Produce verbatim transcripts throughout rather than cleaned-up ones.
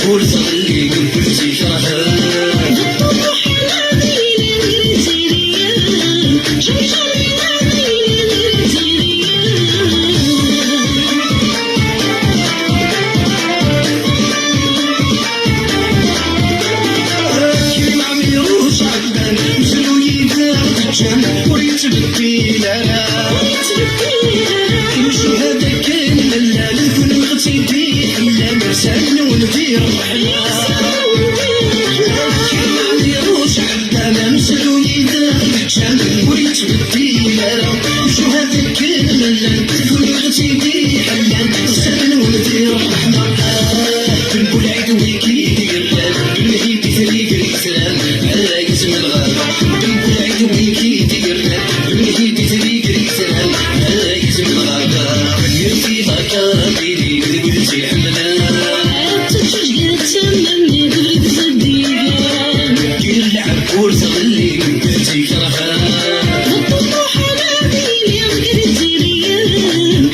Ur teɣli, ur teɣli. Akken Ɛmiruc Ɛebban, mezlu yid-neɣ teǧǧam, ur yettbeddil ara. Imcuhad akken llan, d kunwi ɣ-tt-id-iḥellan, sɛan-nwen di ṛṛeḥma. Akken Ɛmiruc Ɛebban, mezlu yid-neɣ teǧǧam, ur yettbeddil ara. Imcuhad akken llan, d kunwi ɣ-tt-id-iḥellan, sɛan-nwen di ṛṛeḥma. Ben Bulɛid wigi d-yerran, Ben Mhidi d-yerran, argaz n lɣaba. Ben Bulɛid wigi d-yerran, Ben Mhidi d-yerran, argaz n lɣaba. Tanemmirt i la Kabylie, d wid tt-iḥemmlen. Ad teǧǧuǧgen ttammen di ubrid zeddigen. Yir lɛeb ur teɣli, d wid tt-ikerhen. D ṭumuḥ ara d-yili deg Izziriyen.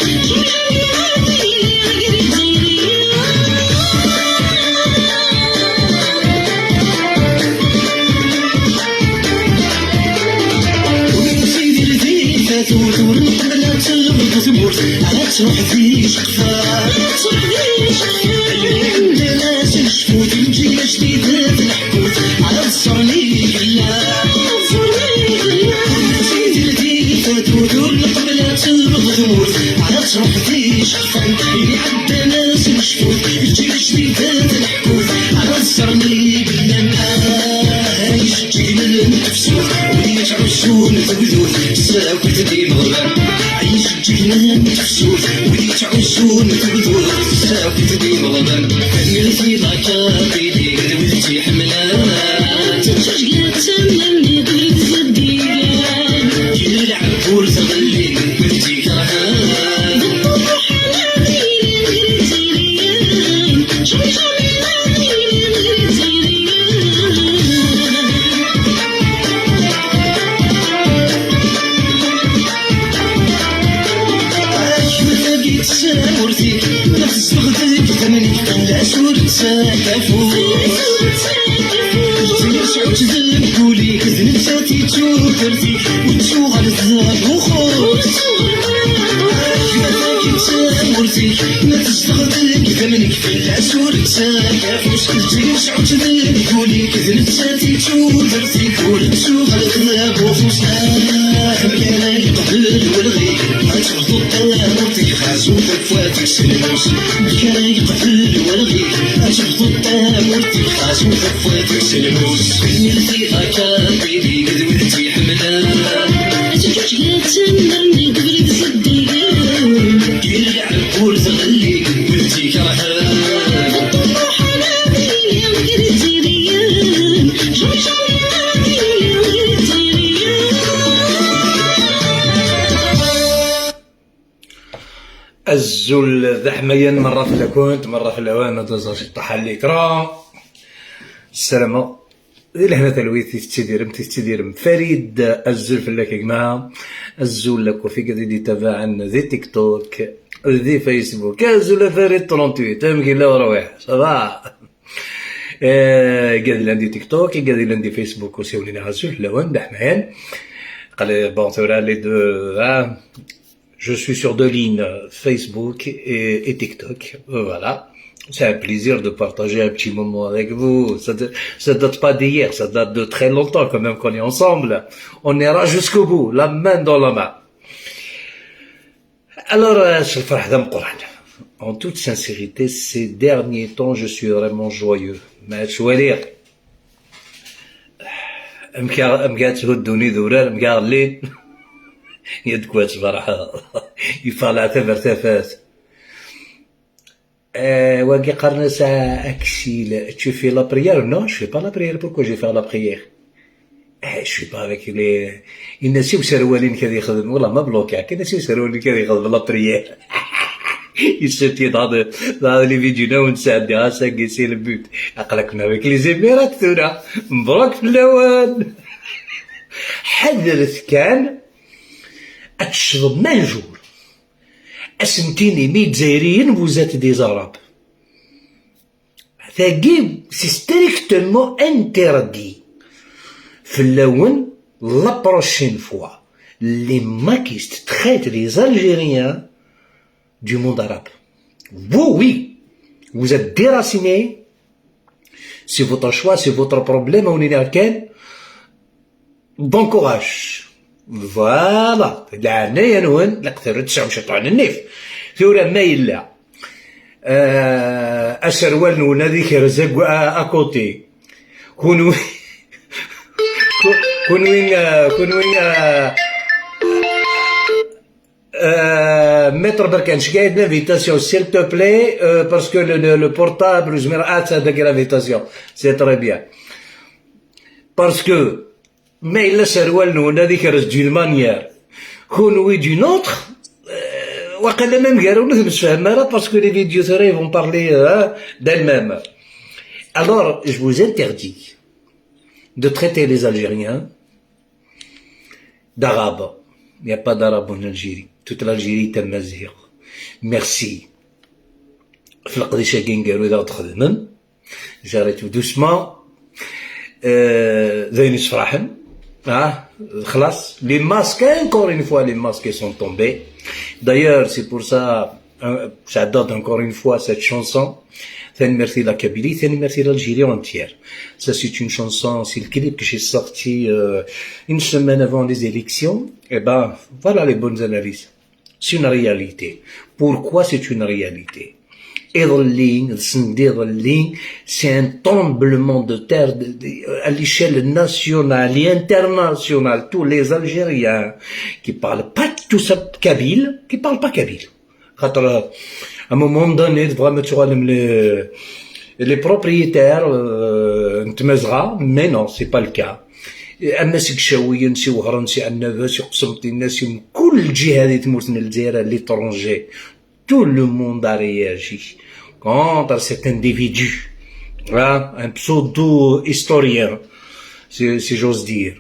Ur neqbel ad telbeḍ tmurt, ad truḥ di ccqef. Ad truḥ di ccqef. Lḥemdullah, s lcefut, lǧil ajdid, ad ẓren i yella. Ad ẓren i yella. Sidi Ldi Fatut, ur neqbel ad telbeḍ tmurt, ad truḥ di ccqef. Ini ɛeddan-as lcefut, lǧil ajdid ad leḥkut, ad ẓren i yellan. Ay ijeǧǧigen n tefsut, wid yettɛuzzun tugdut, ssakwit-d imeɣban. Ay ijeǧǧigen n tefsut, wid yettɛuzzun tugdut, ssakwit-d imeɣban. Tanemmirt i la Kabylie, d wid tt-iḥemmlen. Ad teǧǧuǧgen ttammen di ubrid zeddigen. Yir lɛeb ur teɣli, wid tt-ikerhen. D ṭumuḥ ara d-yili deg Izziriyen. Ǧemǧem ara d-yili deg Izziriyen. Akemm tagi d tamurt-ik, ma tezdeɣ deg idammen-ik, fell-as ur ttagafut. Lezzayer sɛut deg wul-ik, d nettat i d tudert-ik, ur ttuɣal d abuxxu. Akemm tagi d tamurt-ik, ma tezdeɣ deg idammen-ik, fell-as ur ttagafut. Lezzayer sɛut deg wul-ik, d nettat i d tudert-ik, ur ttuɣal d abuxxu. Amek ara yeqbel walɣi, ad tebduḍ tamurt-ik, xas ur tafat s lmus. Amek ara yeqbel walɣi, ad tebduḍ tamurt-ik, xas ur tafat s lmus. Tanemmirt i la Kabylie, d wid tt-iḥemmlen. Ad teǧǧuǧgen ttammen di ubrid zeddigen. Yir lɛeb ur teɣli, wid tt-ikerhen. D ṭumuḥ ara d-yili deg Izziriyen. Ǧemǧem ara d-yili deg Izziriyen. Azul d aḥmayan, merra fell-akent, merra fell-awen, ad aẓeɣ ciṭṭaḥ à l'écran. Ssarameɣ di lehna talwit i tettidirem, tettidirem. Farid, azul fell-ak a gma. Azul akk f igad i d-ittabaɛen di TikTok, di Facebook. Azul a Farid trente-huit, amek yella urwiḥ? Ça va? Eh, igad yellan di TikTok, igad yellan di Facebook, ur siwlin ara azul fell-awen, d aḥmayan. Qali, bon, tura les deux, hein. Je suis sur deux lignes, euh, Facebook et, et TikTok. Euh, voilà. C'est un plaisir de partager un petit moment avec vous. Ça, ne- ça date pas d'hier, ça date de très longtemps quand même qu'on est ensemble. On ira jusqu'au bout, la main dans la main. Alors, euh, c'est le فرح d'un Coran. En toute sincérité, ces derniers temps, je suis vraiment joyeux. Mais je suis amek ara, amek ara tthuddun idurar, amek ara llin. Yad kwa ttberḥeḍ. Yeffeɣ leɛtab ar tafat. Eh, wagi qqaren-as a-, aksil. Tu fais la prière? Non, je fais pas la prière. Pourquoi je vais faire la prière? Eh, je suis pas avec les, yenna-as i userwal-inek ad yexdem, wala ma bloqué, yenna-as i userwal-inek ad yexdem la prière. Yessefti dɣa, dɣa les vidéos-nni ur nesɛeddi, ah, ça y est, c'est le but. Aql-aken avec les Émirats tura. Mebṛuk fell-awen. Ḥadret kan. ad teccḍem un jour, ad sen-tinim i Izzayriyen, vous êtes des Arabes. Tagi, c'est strictement interdit. Fell-awen, la prochaine fois, les maquistes traitent les Algériens du monde arabe. Vous, oui, vous êtes déracinés, c'est votre choix, c'est votre problème, on est là, bon courage. Voilà, leɛnaya-nwen, la qtru tesɛum ciṭuḥ n nnif. Tura ma yella, euh, aserwal-nwen ad ikerrez à côté. Kunwi, kunwi, euh, kunwi, euh, Euh, Maître Berkane, je gagne l'invitation, s'il te plaît, euh, parce que le, le, le portable, je me rate avec l'invitation. C'est très bien. Parce que, mais il laisse une manière, oui d'une autre, euh, parce que les vidéos vont parler, euh, hein, d'elles-mêmes. Alors, je vous interdis de traiter les Algériens d'Arabes. Il n'y a pas d'Arabes en Algérie. Toute l'Algérie est amazigh. Merci. J'arrête tout doucement. Euh, les masques, encore une fois, les masques sont tombés. D'ailleurs, c'est pour ça, euh, j'adore encore une fois cette chanson. Tanemmirt i la Kabylie, tanemmirt i l'Algérie entière. Ça, c'est une chanson, c'est le clip que j'ai sorti, euh, une semaine avant les élections. Eh ben, voilà les bonnes analyses. C'est une réalité. Pourquoi c'est une réalité ? Iḍelli, c'est un tremblement de terre de, de, à l'échelle nationale et internationale. Tous les Algériens qui parlent pas tout ça kabyle, qui parlent pas kabyle. خاطر, à un moment donné, vraiment, tu vois, les, les propriétaires, euh, n tmazɣa, mais non, c'est pas le cas. Ama seg Icawiyen, si Wehran, si Ɛennaba, si Qsenṭina, si mkul lǧiha di tmurt n Lezzayer, à l'étranger, tout le monde a réagi contre cet individu, hein, un pseudo-historien, si, si j'ose dire.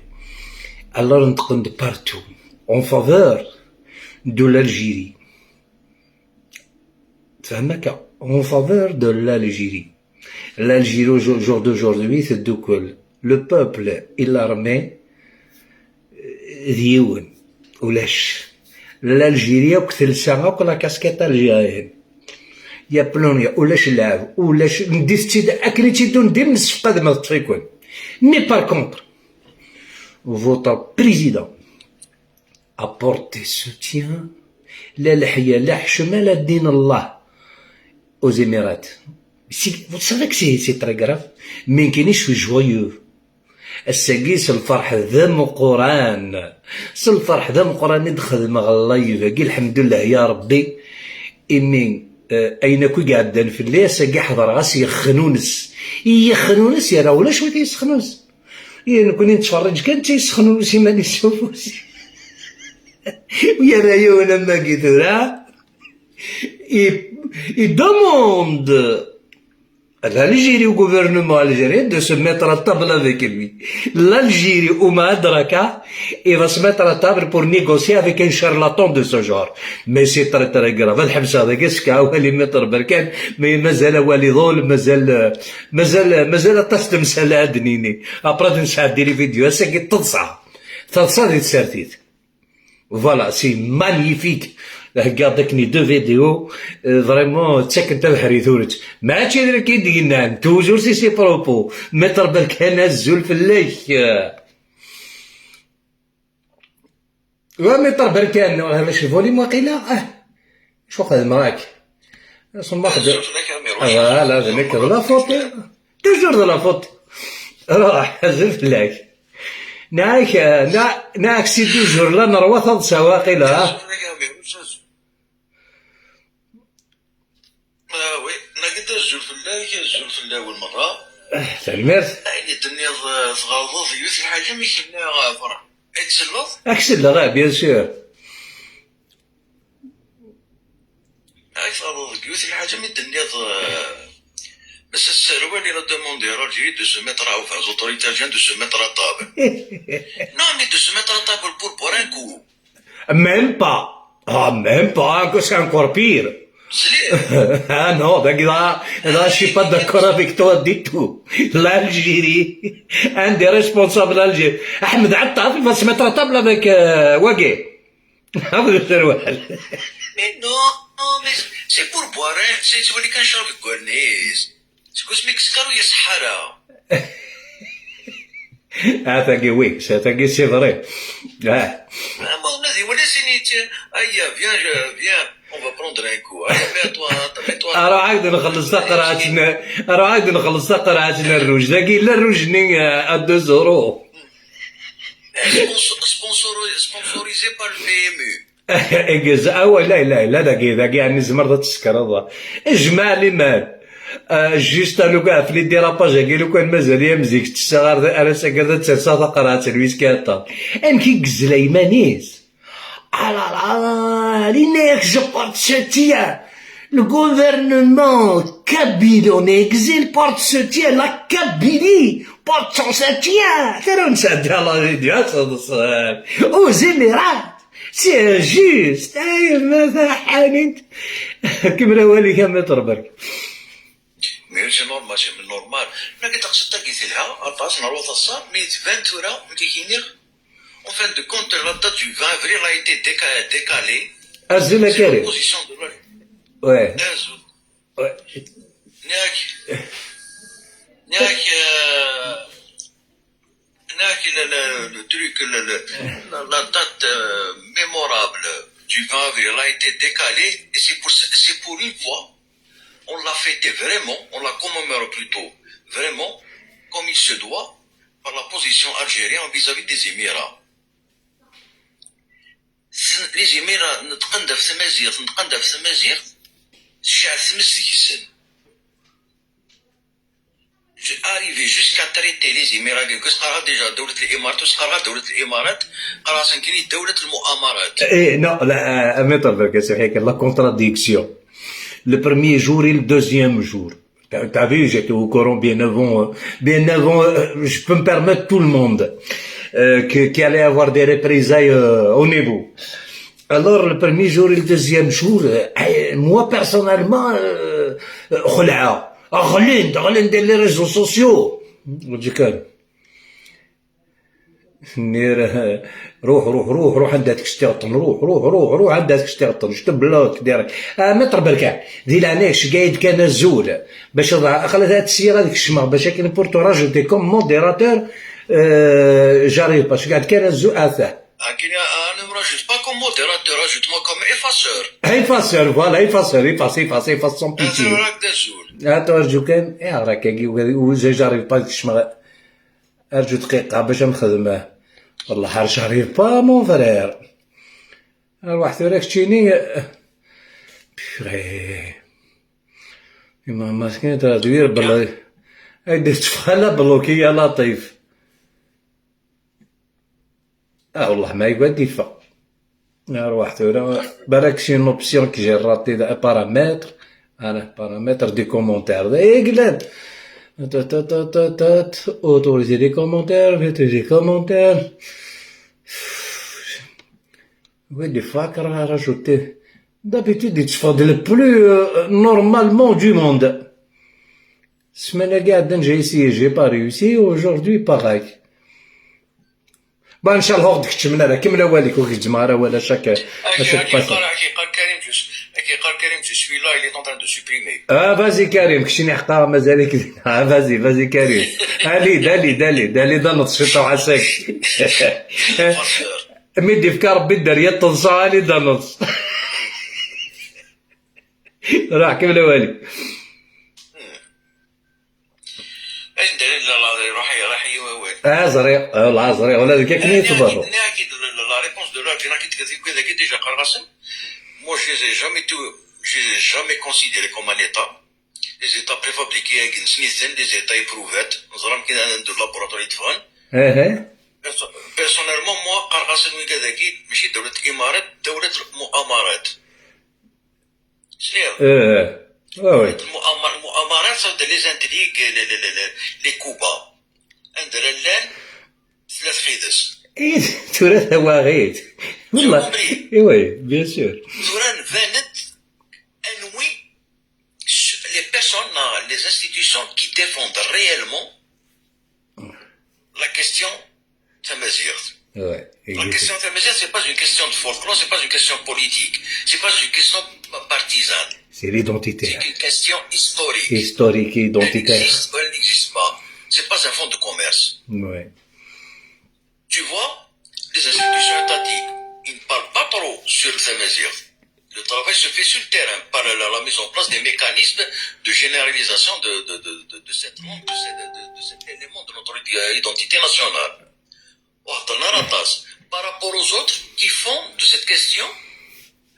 Alors, on de partout, en faveur de l'Algérie. Tfehmem akka, en faveur de l'Algérie. L'Algérie, au jour d'aujourd'hui, c'est de quoi ? Le peuple et l'armée, euh, d yiwen. Ulac. L'Algérie, akk telsa, akk la casquette algérienne. Il y a plein, il y a ulac lɛeb, ulac, ndit-tt-id, akken i tt-id-, ndim, nessefqad ma teṭṭef-iken. Mais par contre, votre président, apporter soutien, la leḥya, la ḥecma, la ddin Allah aux Émirats. Si, vous savez que c'est, c'est très grave. Mais nekkini, je suis joyeux. Ass-agi, s lferḥ d ameqqran. S lferḥ d ameqqran i d-xedmeɣ live-agi, lḥemdullah ya Rebbi. Imi, euh, ayen akk i iɛeddan fell-i, ass-agi ḥeḍreɣ-as yexnunes. I yexnunes, yerra ulac win i yessexnus. I nekkni nettferriǧ kan, d tayesxen ur s iman-is s ufus. U yerra yiwen am wagi tura. Il, il demande à l'Algérie, au gouvernement algérien de se mettre à table avec lui. L'Algérie, وما أدراك, il va se mettre à table pour négocier avec un charlatan de ce genre. Mais c'est très, très grave. Ad ḥebseɣ dagi, ad s-fkeɣ awal i Maître Berkane, mais mazal awal iḍul, mazal, mazal, mazal aṭas n temsal ad d-nini. Après ad nesɛeddi les vidéos, ass-agi d taḍsa. Taḍsa di tsertit. Voilà, c'est magnifique. Heggaɣ-d akken deux vidéos, euh, vraiment, ttakkent abeḥri turet. Mačči d nekk i d-yennan, toujours c'est ses propos. Maître Berkane, azul fell-ak. Wa Maître Berkane, ulac volume waqila? Ah, acu xedmeɣ-ak? Semmax de... Voilà, d nekk d la faute. Toujours de la faute. Ruḥ, azul fell-ak. Nɛak, nɛak si toujours la nerwa taḍsa waqila, ha? Ah, oui, nagi d azul fell-ak, azul fell-awen merra. Ah, tanemmirt. Ayen i d-tenniḍ, eh, tɣelḍeḍ yiwet lḥaǧa, mi k-nniɣ, eh, Ferḥ. Ad tselleḍ? Ad k-selleɣ, ah, bien sûr. Ad tɣelḍeḍ deg yiwet lḥaǧa, mi d-tenniḍ, eh, Monsieur Serwal, il a demandé à l'Algérie de se mettre à, enfin, aux autorités algériennes de se mettre à table. Non, mais de se mettre à table pour boire un coup. Même pas. Ah, même pas, que c'est encore pire. Ah non, dagi là, là, je suis pas d'accord avec toi du tout. L'Algérie, un des responsables d'Algérie. Ahmed Attaf, il va se mettre à table avec euh, Wagé. Avec le serwal. Mais non, mais c'est pour boire, hein. C'est, c'est pour les canchons de Gournay. C'est quoi ce mec, c'est quoi, il y a Sahara. Ah, tagi, oui, c'est, tagi, c'est vrai. Ah. Ah, bon, on a dit, voilà, c'est Nietzsche. Aïe, viens, je, viens, on va prendre un coup. Allez, mets-toi, mets-toi. Alors, عاد نخلص تقرعتنا، alors عاد نخلص تقرعتنا الروج. Tagi, le rouge, euh, à deux euros. Sponsor-, sponsor-, sponsorisé par le P M U. Egez, ah ouais, لا، لا، لا، dagi, dagi, يعني زمر ذات السكر هذا. اجمع لي مان. آه، juste لو كان في les dérapages هاكي، لو كان مازال يا مزيك تسعى غير انا ساكر تنسى تقرات الويسكي هذا. ام كي غزل ايمانيس. Ah là là, les mecs, je porte soutien. Le gouvernement kabyle en exil porte soutien. La Kabylie porte son soutien. ترى نسد على فيديو، هاد الصغير. Aux Émirats. C'est injuste. اي ما حنين. كمل والي كم تربك. Mais c'est normal, c'est normal. Mais كي تقصد تاكي تلها، أطاس نروح الصار، mais vingt ورا، متى كينير؟ En fin de compte, la date du vingt avril a été déca-, décalée. أزول C'est كريم. L'opposition de la Ouais. أزول. Ouais. نياك. نياك، آه، نياك، le, le, le truc, le, le, la, la date, euh, mémorable du vingt avril a été décalée, et c'est pour, c'est pour une fois, on l'a fêté vraiment, on l'a commémoré plutôt vraiment, comme il se doit, par la position algérienne vis-à-vis des Émirats. Sen-, les Émirats, neṭqen-d ɣef tmaziɣt, neṭqen-d ɣef tmaziɣt, tecɛel tmes deg-sen. J'ai arrivé jusqu'à traiter les Émirats, كنت قرأت déjà دولة الإمارات، وقرأت دولة الإمارات، قرأت كني دولة المؤامرات. Eh, non, la, euh, ميتر برك، سمحي كان la contradiction. Le premier jour et le deuxième jour. T'as, t'as vu, j'étais au courant bien avant, euh, bien avant, euh, je peux me permettre tout le monde, euh, que, qu'il allait avoir des représailles, euh, au niveau. Alors, le premier jour et le deuxième jour, euh, euh, moi, personnellement, euh, euh, خلعة. غلين، غلين ديال les réseaux sociaux. نير، روح، روح، روح، روح عند هذاك الشتيغطن، روح، روح، روح، روح عند هذاك الشتيغطن، شتو بلوك ديرك. آه، متر بركان. دي لعنيش، قايد كان الزول. باش الظاهر، خلي هاد السيارة هذيك الشماغ، باش كاين pour te rajouter comme modérateur، آه، j'arrive pas، قاعد كان الزول، آه، ثاه. لكن أنا ما rajoute pas comme modérateur, rajoute-moi comme effaceur. Effaceur، voilà، effaceur، efface، efface، efface sans pitié. هذا راك دا الزول. هذا رجو كان، يا راك كي، وزي j'arrive pas ديك الشماغ. أرجو دقيقة باش نخدمه. والله حار j'arrive pas mon frère. أرواح ثورة كتشيني. Purée. إما مسكين ترى دوير بلا. أي درت فخالة بلوكي يا لطيف. آه والله ما يقعد يفا. أرواح ثورة. بالك c'est une option que j'ai ratée, paramètres. أنا paramètres des commentaires. إيه قلت. Autoriser les commentaires, mettre des commentaires. Oui, des fois, quand on rajoute, d'habitude, il se fait le plus, euh, normalement du monde. السمانة قاعدة j'ai essayé, j'ai pas réussi, aujourd'hui pareil. Bon, إن شاء الله غدك تكمل هذا، كمل أولك وكتجمع راه ولا شك. كي قال، كي قال كريم، je suis, كي قال كريم, je suis là, il est en train de supprimer. آه، vas-y كريم، كشيني حقا مازالك. آه، vas-y، vas-y كريم. Allez, allez, allez, allez, دانوت شطو عساك. مي ديفكا ربي دار يا طنسا، allez دانوت. راح كمل أولك. اش ندير؟ لا، لا، روحي، روحي، وي، وي. آه، زريق، آه، والله زريق، ولا ذيك كني تبرو. ناكي، ناكي، لا، لا، لا ريبونس دو لارجي، ناكي تكذب كذا كي ديجا قرغسن. Moi, je les ai jamais tout, je les ai jamais considérés comme un État. Les États préfabriqués, هاكي نسنيسن، les États éprouvettes. نزرم كي ندير لابوراتوار يتفغن. اها. Perso-, personnellement, moi, قرغسن وي كذا كي، ماشي دولة الإمارات، دولة المؤامرات. سمير. ايه، ايه. وي، وي. المؤامر-، المؤامرات صارت لي زانتريك، لي، لي، لي، لي، لي كوبا. عند لالان ثلاث خيدس. إيه، ثلاثة واغيت. Wallah. Oui, bien sûr. Tura nban-d anwi les personnes, les institutions qui défendent réellement la question tamazirt. Ouais. La question tamazirt, c'est pas une question de folklore, c'est pas une question politique, c'est pas une question partisane. C'est l'identité. C'est une question historique. Historique et identitaire. Elle existe ou elle n'existe pas. C'est pas un fonds de commerce. Ouais. Tu vois, les institutions étatiques, ils ne parlent pas trop sur le tamazirt. Le travail se fait sur le terrain, par la, la mise en place des mécanismes de généralisation de, de, de, de, de cette langue, de, cette, de, de cet élément de notre identité nationale. Par rapport aux autres qui font de cette question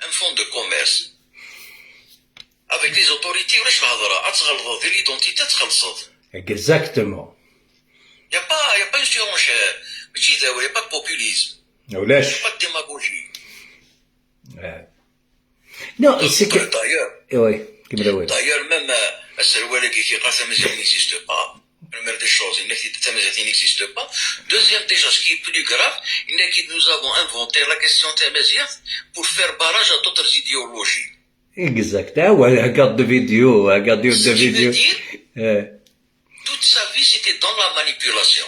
un fonds de commerce. Avec les autorités, ulac lhedra, ad tɣelḍeḍ di l'identité, ad txellṣeḍ. Exactement. Il n'y a pas, il y a pas une surenchère. Il n'y a pas de populisme. Il n'y a pas de démagogie. Non, c'est que... D'ailleurs, eh oui, d'ailleurs, même euh, aserwal-agi qui grâce à mesure n'existe pas. Première des choses, il n'existe pas. Deuxième des choses, ce qui est plus grave, il n'est que nous avons inventé la question tamazirt pour faire barrage à d'autres idéologies. Exact. Ah ouais, regarde des vidéos, regarde des vidéos. Dire, toute sa vie, c'était dans la manipulation.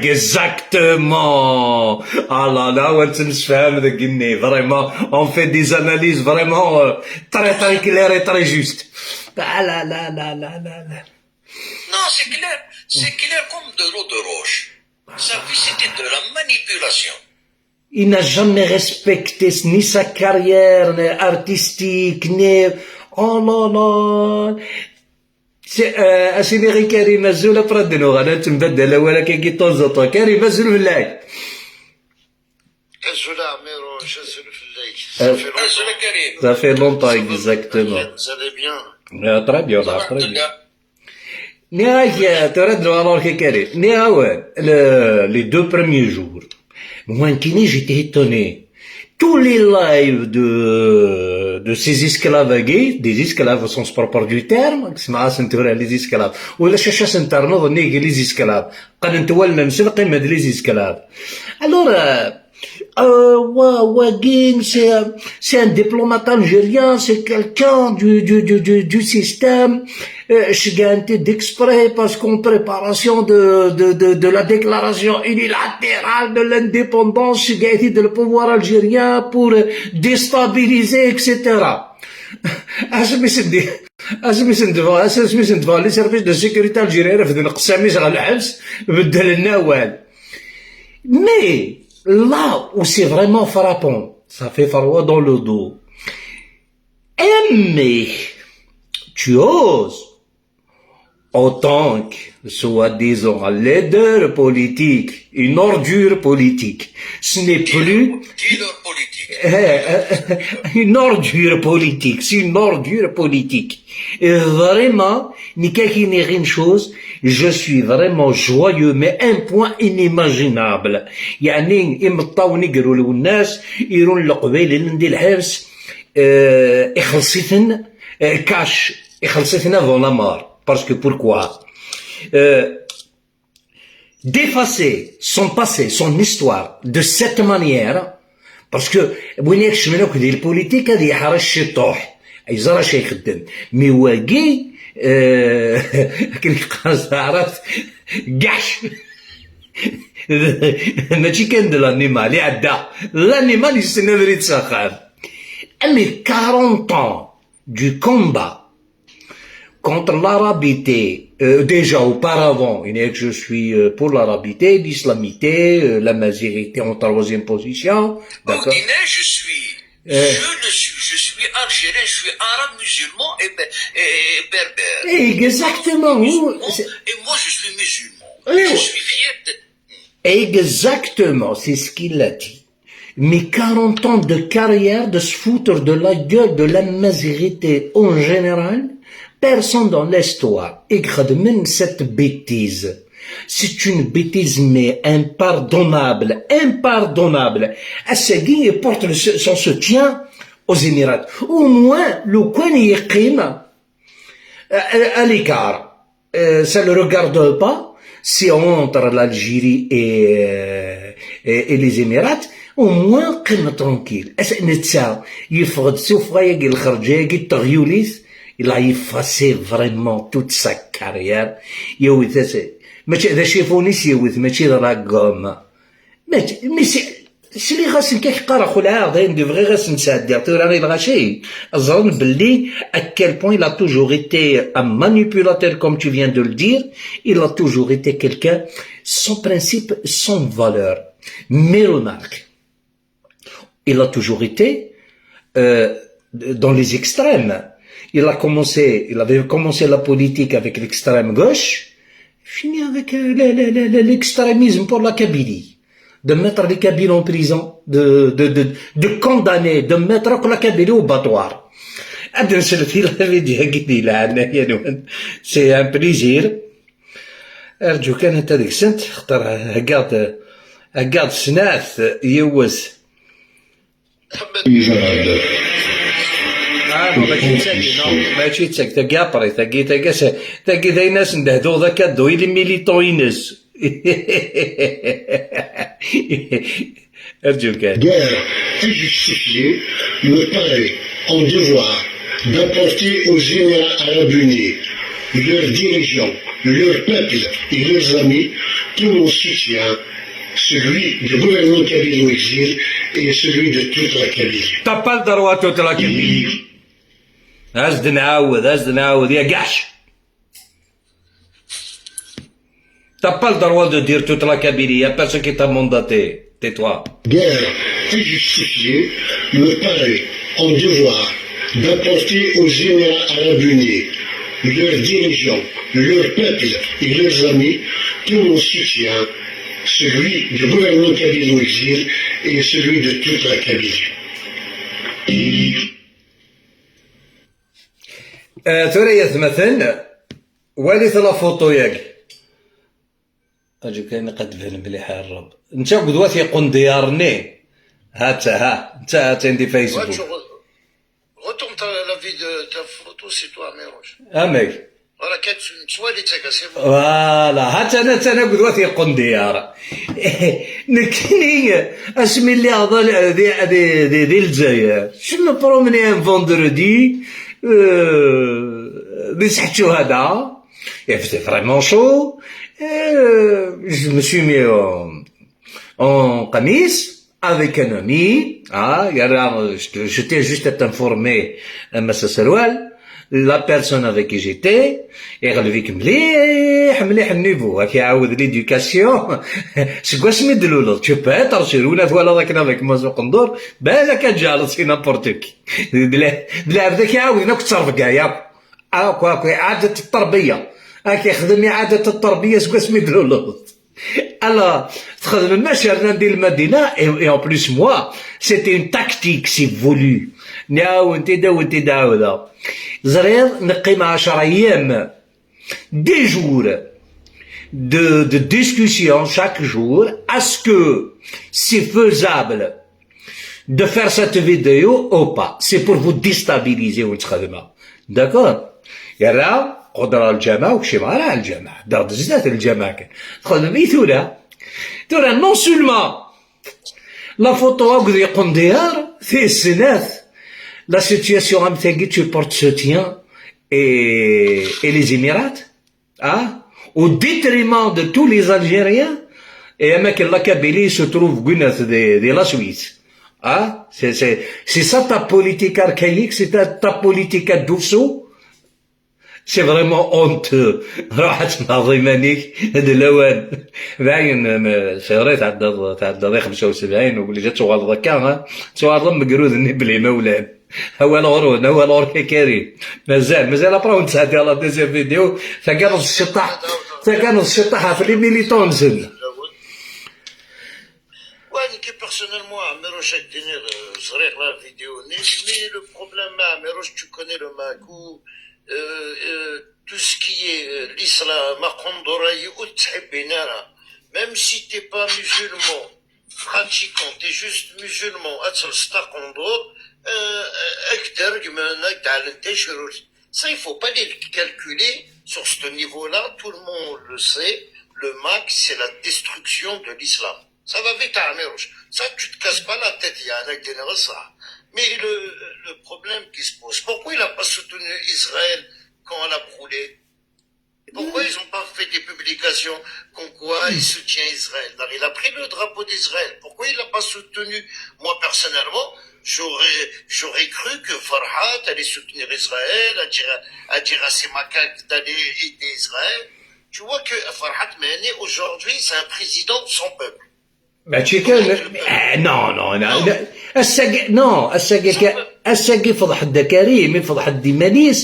Exactement. Ah là là, on se fait de Guinée. Vraiment, on fait des analyses vraiment euh, très très claires et très justes. Ah là là là là là là. Non, c'est clair. C'est clair comme de l'eau de roche. Sa vie, c'était de la manipulation. Il n'a jamais respecté ni sa carrière ni artistique, ni... Oh là là. C'est euh, asini ɣi Karim, azul, après de nous, on a une bête de la wala qui est temps en temps. Karim, azul, v'lak. Azul a Amirouche, azul fell-ak. Ça fait longtemps. Azul a Karim. Ça fait longtemps, exactement. Vous allez bien? Euh, très bien, là, très bien. Nniɣ-ak, euh, tura d alors Karim, nniɣ-awen, le, les deux premiers jours, moi, j'étais étonné. Tous les lives de, de ces esclaves-agi, des esclaves au sens propre du terme, c'est ma c'est les esclaves. Ou la cherche à s'interner, on est les esclaves. Quand on voit le même, c'est le de les esclaves. Alors, euh, Euh, wa- Wagin, c'est un, c'est un diplomate algérien, c'est quelqu'un du, du, du, du, du système. Euh, je gagne d'exprès parce qu'en préparation de, de, de, de la déclaration unilatérale de l'indépendance, je gagne de le pouvoir algérien pour euh, déstabiliser, et cetera. Asmi s-d-, asmi s-d-, asmi s-d-, les services de sécurité algériens refden qessam-is ɣer lḥebs, beddlen awal. Mais là où c'est vraiment frappant, ça fait froid dans le dos. Mais tu oses, en tant que soi-disant leader politique, une ordure politique, ce n'est plus une ordure politique, c'est une ordure politique. Et vraiment, Nikaki une chose, je suis vraiment joyeux, mais un point inimaginable. يعني إمطاوني قالوا الناس يرون القبيل اللي ندير الحبس آه، يخلصيتن آه، كاش، يخلصيتن avant la mort. Parce que pourquoi euh, d'effacer son passé, son histoire de cette manière, parce que وين يكشمن أكد البوليتيك هذه يحرش شي طوح يزرى شي يخدم. Mais واقي آه، كي قاس عرفت كاش ماشي كان de l'animal يعدى l'animal يستنى بريد سخان. Mais quarante ans du combat contre l'arabité, euh, déjà auparavant, il est que je suis euh, pour l'arabité, l'islamité, euh, la mazirité en troisième position, d'accord. Je suis, euh, je le suis, je suis algérien, je suis arabe musulman et, et, et berbère. Exactement. Et moi je suis musulman. Oui, je suis fier de... Exactement, c'est ce qu'il a dit. Mais quarante ans de carrière de se foutre de la gueule de la majorité en général, personne dans l'histoire écrit même cette bêtise. C'est une bêtise, mais impardonnable, impardonnable. Assagi porte le, son soutien aux Émirats. Au moins, le coin y est à l'écart. Euh, ça ne le regarde pas si entre l'Algérie et, euh, et, et les Émirats, Au moins, qqim tranquille. As-, netta yeffeɣ-d tuffɣa-yagi, lxerǧa-yagi n teɣyulit, il a effacé vraiment toute sa carrière. Yewwet-as, mačči d acifun i s-yewwet, mačči d la gomme. Mačči, mais c'est, sliɣ-asen kan qqareɣ, xulɛeɣ, d ayen d-bɣiɣ ad sen-sɛeddiɣ tura i lɣaci. Ẓren belli à quel point il a toujours été un manipulateur, comme tu viens de le dire, il a toujours été quelqu'un sans principe, sans valeur. Mes remarques. Il a toujours été, euh, dans les extrêmes. Il a commencé, il avait commencé la politique avec l'extrême gauche, fini avec, euh, le, le, le, le, l'extrémisme pour la Kabylie. De mettre les Kabyles en prison, de, de, de, de condamner, de mettre la Kabylie au battoir. Ad nsel di la vidéo-agi di leɛnaya-nwen. C'est un plaisir. Arǧu kan anta deg-sent, xaṭer heggaɣ-d, heggaɣ-d snat yiwet. Ah, non, mačči d tagi, non, mačči d tagi. Tagi après, tagi, tagi, se-, tagi d ayen asen-d-hduɣ d akaddu i les militants-ines. Arǧu kan. Guerre et justifiée, me paraît en devoir d'apporter aux généraux arabes unis, leurs dirigeants, leur peuple et leurs amis tout mon soutien, celui du gouvernement kabyle au exil et celui de toute la Kabylie. T'as pas le droit toute la Kabylie. As-d nɛawed, as-d nɛawed, ya ggac. T'as pas le droit de dire toute la Kabylie, y a personne qui t'a mandaté. Tais-toi. Guerre et justifiée, me paraît en devoir d'apporter aux généraux arabes unis, leurs dirigeants, leur peuple et leurs amis tout mon soutien, celui du gouvernement kabyle au exil et celui de toute la Kabylie. Euh, tura ya atmaten, walit la photo-yagi. Aǧu kan qad tban mliḥ a Rrab. Netta akked wat yeqqen diyar-nni. Ha-tt-a, ha. Netta ha-tt-a di Facebook. Retourne ta, la vie de ta photo, c'est toi, Miroche. Amek? Voilà, kan nettwali-tt akka, c'est bon. Voilà, ha-tt-a, ha-tt-a akked wat yeqqen diyar. Nekkini, asmi lliɣ d, di, di, di, di Lezzayer, je me promenais un vendredi, euh, di Sḥetcuhada. Il faisait vraiment chaud. Euh, je me suis mis en, en qamis avec un ami. Ah, il y a là, je, je tiens juste à t'informer, euh, Mass Serwal, la personne avec qui j'étais, iɣleb-ik mliḥ, mliḥ nnivu. Ad k-iɛawed l'éducation. Seg wasmi d-tluleḍ, tu peux être sûr, win ad twalaḍ akken avec Mass Uqendur, balak ad tjeɛleḍ si n'importe qui. D le-, d lɛebd ad k-iɛawden akk ttrebga yakk. Akk, akk, iɛadat ttṛebiyya. Ad k-ixdem iɛadat ttṛebiyya seg wasmi d-tluleḍ. Alors, txedmem ma cernan di Lmadina, et, et en plus moi, c'était une tactique, si vous voulez. Nɛawen-t-id, awen-t-id-ɛawdeɣ. Ẓriɣ, neqqim ɛecra yyam, dix jours de, de discussion chaque jour, est-ce que c'est faisable de faire cette vidéo ou pas. C'est pour vous déstabiliser, ur ttxedmeɣ. D'accord? Yerra, qudra lǧameɛ, ur kcimeɣ ara ɣer lǧameɛ. Ddaɣ-d zdat lǧameɛ kan. Txedmem i tura. Tura, non seulement la photo akked yeqqen diyar, tis snat, la situation am tagi, tu portes soutien et, et les Émirats. Hein? Au détriment de tous les Algériens, et am akken la Kabylie se trouve gunat de, de la Suisse. Hein? C'est, c'est, c'est ça ta politique archaïque, c'est ta, ta politique à douceau. C'est vraiment honteux. Ruḥ ad tneɣḍ iman-ik, d lawan. Dayen, c'est vrai, tɛeddaḍ, tɛeddaḍ i xemsa u sebɛin, obligé ad tuɣaleḍ akka, hein? Tuɣaleḍ am ugrud-nni bla imawlan. Awal ɣur-wen, awal ɣur-k a Karim. Mazal, mazal après ur nettɛeddi à la deuxième vidéo. Taganeḍ ciṭṭaḥ, taganeḍ ciṭṭaḥ ɣef les militants-nsen. Ouais, nekk personnellement, Amirouche, ad k-d-iniɣ, euh, ẓriɣ la vidéo-nni, mais le problème, Amirouche, tu connais le Makou, euh, euh, tout ce qui est, euh, l'islam, aqendur-agi ur t-ttḥibbin ara. Même si t'es pas musulman, pratiquant, t'es juste musulman, ad telseḍ aqendur, euh, ad k-d-regmen, ad k-d-ɛellen tacrurt. Ça, il faut pas les calculer sur ce niveau-là, tout le monde le sait, le Mac, c'est la destruction de l'islam. Ça va vite, Amirouche. Ça, tu te casses pas la tête, Yann, avec des ça. Mais le, le problème qui se pose, pourquoi il n'a pas soutenu Israël quand elle a brûlé? Et pourquoi ils n'ont pas fait des publications comme quoi ils soutiennent Israël? Alors, il a pris le drapeau d'Israël. Pourquoi il l'a pas soutenu? Moi, personnellement, j'aurais, j'aurais cru que Farhat allait soutenir Israël, à dire, à dire à ses macaques d'aller aider Israël. Tu vois que Farhat Mehni, aujourd'hui, c'est un président sans peuple. ماشي كان آه، non non non ass-agi non ass-agi ka- ass-agi feḍḥet-d a Karim, feḍḥet-d iman-is,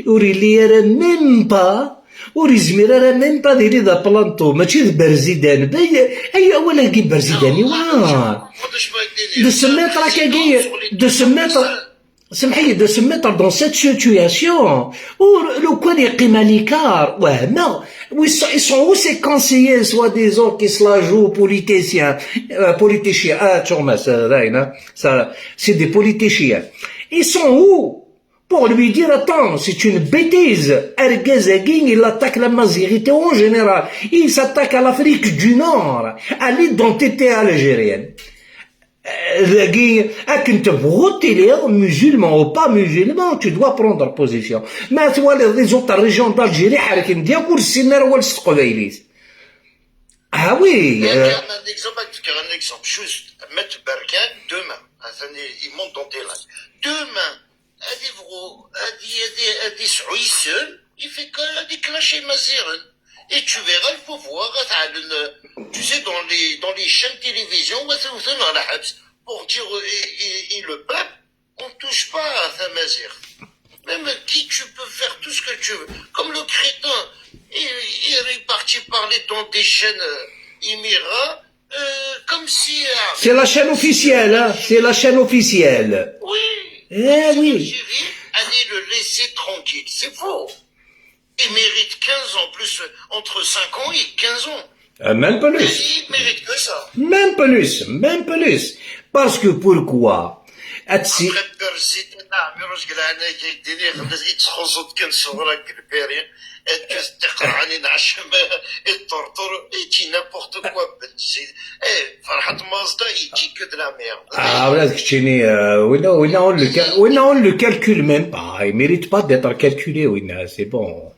ur yelli ara même pas, ur yezmir ara même pas ad yili d aplanṭu, mačči d berzidan. Ay awal-agi berzidan iwa. De ce mètre akagi, de ce mètre. Semḥ-iyi, de se mettre dans cette situation où le quoi les Kimalikar, ouais, non, où ils sont, ils sont où ces conseillers soi-disant qui se la jouent politiciens, euh, politiciens, ah, tu vois, ça, ça, c'est des politiciens. Ils sont où pour lui dire, attends, c'est une bêtise, Ergazagin, il attaque la Mazirité en général, il s'attaque à l'Afrique du Nord, à l'identité algérienne. Dagi akken tebɣuḍ tiliḍ musulman ou pas musulman, tu dois prendre position. Ma twaliḍ les autres régions d'Algérie ḥerken-d yakk, ur ssinen ara awal s teqbaylit. Ah oui. Un exemple, juste, Maître Berkane, demain, il monte dans tes lives. Demain, ad yebɣu ad yesɛu isem, il fait que ad iklac Imaziɣen. Et tu verras le pouvoir, tu sais, dans les, dans les chaînes de télévision, on va se faire la habs pour dire, et, et, et le peuple, on touche pas à Tamaziɣt. Même qui tu peux faire tout ce que tu veux. Comme le crétin, il, il est parti parler dans des chaînes euh, Émirats, euh, comme si... euh, C'est la chaîne officielle, hein. C'est la chaîne officielle. Oui. Eh oui. Algérie, allez le laisser tranquille. C'est faux. Il mérite quinze ans, plus euh, entre cinq ans et quinze ans. Euh, même plus. Il mérite que ça. Même plus. Même plus. Parce que pourquoi? Atsi- Après, Berzi, أنا عمي رجل أنا يديني خدمت يتخوصت كان صغرى كبيري. تقرعني نعشم الطرطور. يجي n'importe quoi. ايه فرحة مازدا يجي que de la merde. Ah, voilà, keččini, euh, winna, winna, on le, ca- winna, on le calcule même pas. Il mérite pas d'être calculé, winna, c'est bon.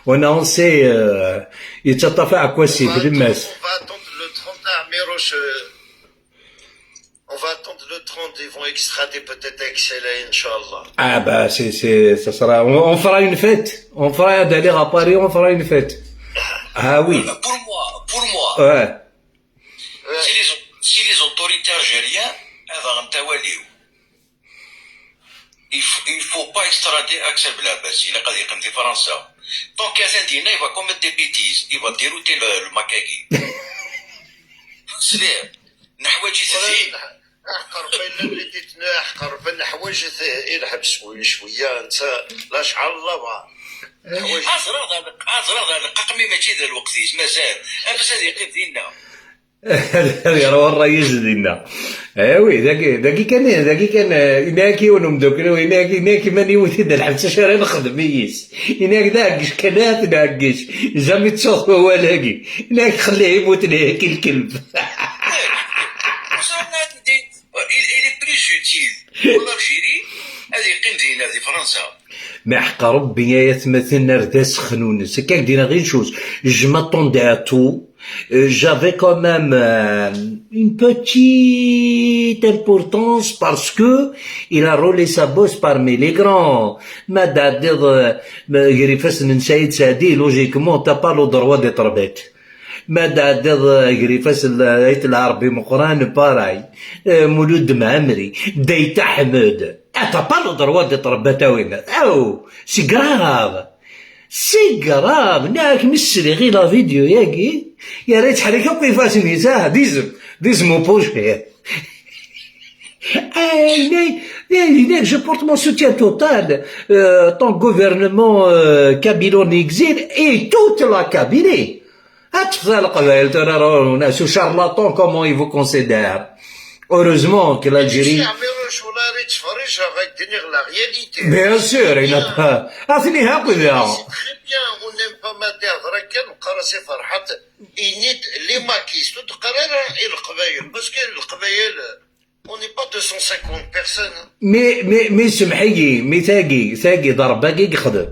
Winna, on sait, euh, yettaṭṭaf aɛekkaz-is, d lmas. On va attendre le trente, عمي روش, euh, on va attendre le trente, ils vont extrader peut-être Exela, Inch'Allah. Ah, bah, c'est, c'est, ça sera, on, on fera une fête. On fera d'aller à Paris, on fera une fête. Ah oui. Pour moi, pour moi, Ouais. si, les, si les autorités algériennes, elles vont t'avoir, il faut, il faut pas extrader Axel Blabas, il a dit comme des Français. Donc, il va commettre des bêtises, il va dérouter le, le maquis. C'est نحوايج تزين. احقر بين اللي تتناح قرب نحوايج الحبس شويه شويه انت لا شعر الله بقى حوايج ازرق ازرق قمي ماشي ذا الوقت مازال. بس هذه يقيم ديننا. Yerwa ṛṛay-is dinna. Awi, dagi, dagi kan, dagi kan, eh, inak yiwen umdukkel, inak, inak iman yiwet-id lḥebs acu ara nexdem yis. Inak d aɛeggic kan ad t-nɛeggic. Jamais ttuɣ wawal-agi. Inak xlih imut lihek i lkelb. Il, il est plus utile pour l'Algérie ad yeqqim dinna di Fransa. Meḥq Rebbi ay atmaten ar d asexnun-nnes. Akka d-yenna ɣincus. Je m'attendais à tout. Euh, j'avais quand même euh, une petite importance parce que il a roulé sa bosse parmi les grands. Ma d-ɛeddiḍ, euh, ma-, gar ifassen n Saïd Saɛdi, logiquement, t'as pas le droit d'être bête. Ma d-ɛeddiḍ, euh, gar ifassen n Ayt Lɛerbi Meqqran, pareil. Euh, Mulud Mɛemmri, Dayt Ḥmed. Ah, t'as pas le droit d'être bête, a winna. Oh, c'est grave. C'est grave. Nekk mi sliɣ i la vidéo-yagi, yerra yettḥerrik akk ifassen-is, ah, d izem, d izem upucir. Eh, mais, eh, mais je porte mon soutien total, euh, ton gouvernement, euh, kabyle en exil et toute la Kabylie. Ad tefḍa Leqbayel tura, ur-, ur-, ce charlatan, comment il vous considère. Heureusement que l'Algérie... عميروش ولا ريت فريج غادي دير la réalité. Bien sûr, il n'a pas. Ah, c'est les Hakoudara. C'est très bien, on n'aime pas Ma d-ihḍer akka, neqqar-as i Ferḥat, ini-d les maquistes, ur d-qqar ara i Leqbayel, parce que Leqbayel, on n'est pas deux cent cinquante personnes, hein. Mais, mais, mais semḥ-iyi, mais tagi, tagi d Ṛebbi i yexdem.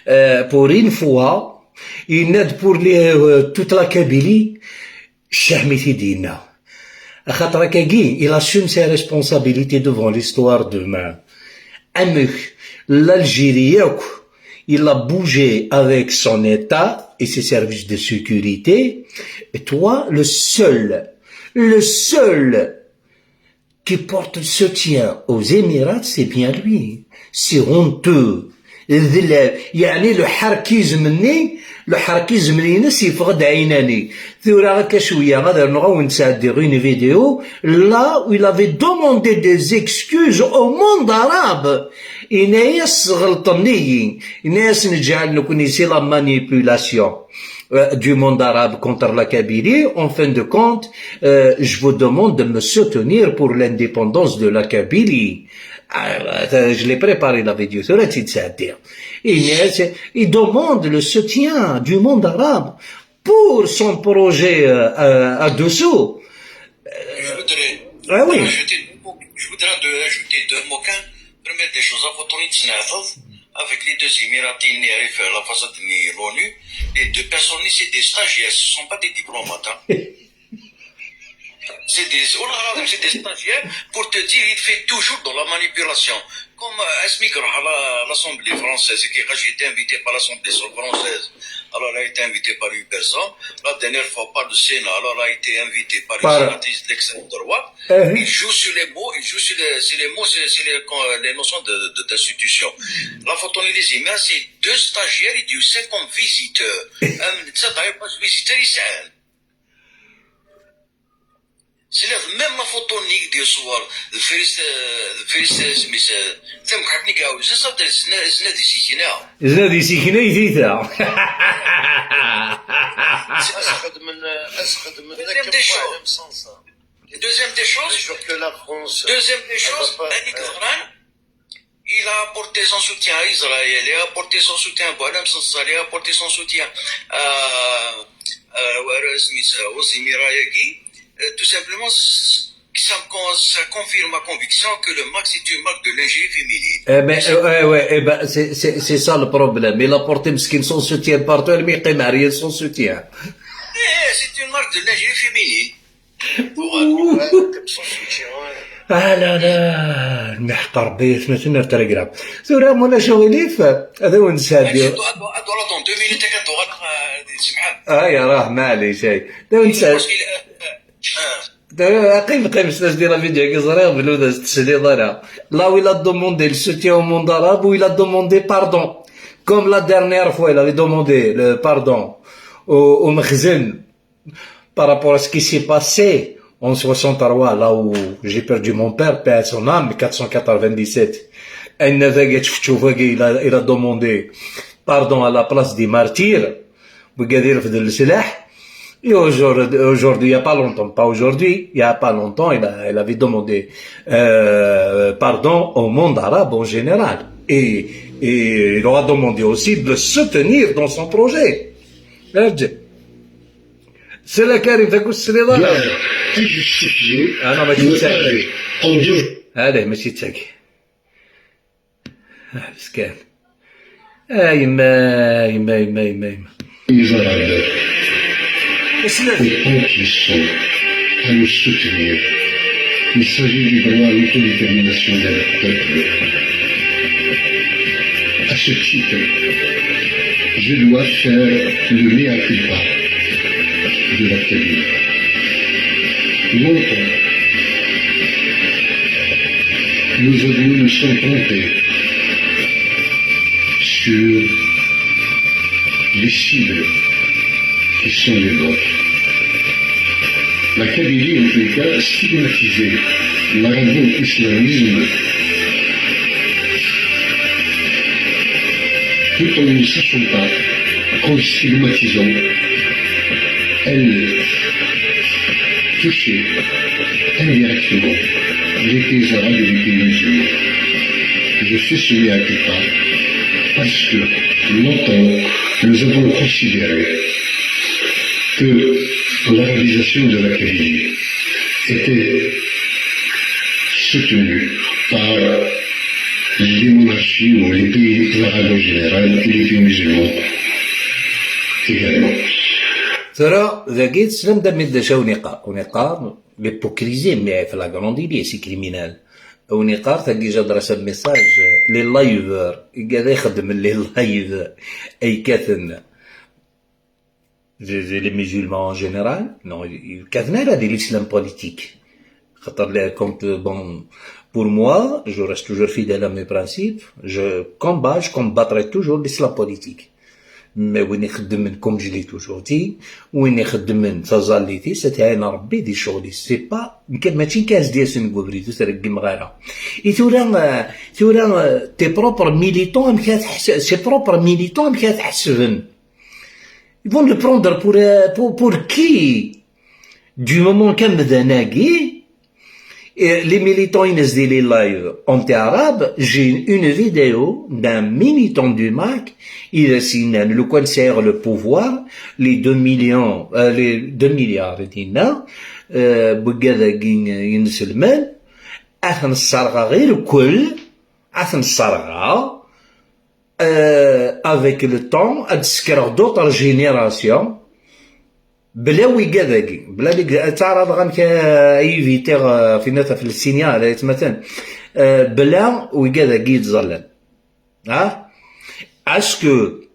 Euh, pour une fois, yenna-d pour les, euh, toute la Kabylie, Ccah mi t-id-yenna. Axaṭer akkagi, il assume ses responsabilités devant l'histoire demain. Amek l'Algérie akk, il a bougé avec son État et ses services de sécurité. Et toi, le seul, le seul qui porte le soutien aux Émirats, c'est bien lui. C'est honteux. D la-, yeɛni leḥerkizem-nni, leḥerkizem-ines yeffeɣ-d ɛinani. Tura akka cwiya, ad rnuɣ ad wen-d-sɛeddiɣ une vidéo, là où il avait demandé des excuses au monde arabe. Yenna-yas sɣelṭen-iyi. Yenna-yas neǧɛel nekni c'est la manipulation, euh, du monde arabe contre la Kabylie. En fin de compte, euh, je vous demande de me soutenir pour l'indépendance de la Kabylie. Ah, je l'ai préparé la vidéo, tura ad tt-id-sɛeddiɣ. Yenna-yas, il demande le soutien du monde arabe pour son projet, euh, euh, à deux sous. Je voudrais Ah oui. rajouter deux mots. Je voudrais de- rajouter deux mots. Qu'un, première des choses, avant de avec les deux Émiratis, il arrive à la façade de l'ONU. Les deux personnes, c'est des stagiaires, ce ne sont pas des diplomates, hein. C'est des, oh là là, c'est des stagiaires. Pour te dire, il fait toujours dans la manipulation. Comme, euh, Esmigre à la- à l'Assemblée française, qui a été invité par l'Assemblée française. Alors, il a été invité par une personne. La dernière fois, par le Sénat. Alors, il a été invité par une Par sénatrice d'extrême droite. Euh. Il joue sur les mots, il joue sur les, sur les mots, sur, sur les, les notions de, de- d'institution. La photo, les images, c'est deux stagiaires, il dit, c'est comme visiteurs. Euh, ça, d'ailleurs, pas visiteurs, ils s'aiment. C'est la même la photo, Nick, de soir. Le Félix, euh, le Félix, euh, Smith, euh, c'est un crack, Nick, ah, c'est ça, c'est une, c'est une décision, hein. Zna di sikna i tita. As-xedmen, as-xedmen Deuxième akken des fois, choses. Même sans ça. Deuxième des choses. Sûr que la France, deuxième des choses, va pas, Annie euh, Gavran, il a apporté son soutien à Israël, il a apporté son soutien à Boalem Sansal, il a apporté son soutien à, euh, Wara Smith, aux Émirats, euh, tout simplement, ça, ça confirme ma conviction que le Mac, c'est une marque de lingerie féminine. Eh ben, euh, ouais, ouais, eh ben, c'est, c'est, c'est ça le problème. Il a porté Mskin son soutien partout, elle met Marie son soutien. Eh, c'est une marque de lingerie féminine. Ouh. Ah là là, lmeḥq Rebbi, atmaten ar Telegram. Tura, ma ulac aɣilif, ad awen-d-sɛeddiɣ. Dans deux minutes, ad uɣaleɣ, euh, semḥen. Ah, ya rah, maɛlic, ay. Ad awen-d-sɛeddiɣ. Qqim, qqim, s la vidéo-agi ẓriɣ belli ur as-tesliḍ ara. Là où il a demandé le soutien au monde arabe, où il a demandé pardon. Comme la dernière fois, il avait demandé le pardon au, au Mexzen. Par rapport à ce qui s'est passé en soixante-trois, là où j'ai perdu mon père, paix à son âme, quatre cent quatre-vingt-dix-sept. Ayen dagi, tfetxu dagi, il a, il a demandé pardon à la place des martyrs. Wigad irefden leslaḥ. Et aujourd'hui, aujourd'hui, il y a pas longtemps, pas aujourd'hui, il y a pas longtemps, il a, il avait demandé, euh, pardon au monde arabe en général. Et, et il aura demandé aussi de le soutenir dans son projet. C'est la Karim, t'as goût, c'est les voilà. Justifier. Ah non, mais tu sais. Allez, mais tu sais. Ah, parce que. Ah, yemma, yemma, yemma, yemma, yemma. Israël. Et tant qu'ils sont à nous soutenir, il s'agit du droit à l'autodétermination d'un peuple. À ce titre, je dois faire le mea culpa de la Kabylie. Longtemps, nous avions, nous sommes trompés sur les cibles qui sont les nôtres. La Kabylie, en tout cas, stigmatisée, l'arabo-islamisme, tout en ne sachant pas qu'en stigmatisant, elle touchait indirectement les pays arabes et les pays musulmans. Je fais ce mea culpa parce que longtemps, Nous avons considéré que la réalisation de la Kabylie était soutenue par les monarchies ou les pays arabes en général et les pays musulmans également. Tura dagi teslam-d a mmi d acu awen-iqqar. Awen-iqqar l'hypocrisie, mais flagrant délit, c'est criminel. Awen-iqqar tagi j'adresse un message les liveurs, igad ay xeddmen les live ay kkaten, les musulmans en général, non, ur kkaten ara di l'islam politique. Xaṭer, comme, bon, pour moi, je reste toujours fidèle à mes principes, je combats, je combattrai toujours l'islam politique. Mais win ixeddmen, comme je l'ai toujours dit, win ixeddmen taẓallit-is, ad t-iɛin Rebbi di ccɣel-is. C'est pas, mačči kan as-d-yasen deg ubrid, ur t-reggmeɣ ara. I tura, euh, tura, euh, tes propres militants, amek ara tḥes-, ses propres militants, amek ara t-ḥesben? Ils vont le prendre pour, euh, pour, pour qui? Du moment qu'amdan-agi, eh, les militants-ines di les live anti-arabes, j'ai une vidéo d'un militant du MAK, il a signé, lukan sɛiɣ le pouvoir, les deux millions, euh, les deux milliards, i d-yenna, euh, wigad-agi inselmen, ad ten-sserɣeɣ i lekkel, ad ten-sserɣeɣ, euh, avec le temps, ad d-ssekreɣ d'autres générations, bla wigad-agi, bla wigad, ad ttɛaraḍeɣ amek, euh, ad éviter, euh, finat ɣef le signal, ay atmaten, euh, bla wigad-agi yettẓallan. Hein? Est-ce que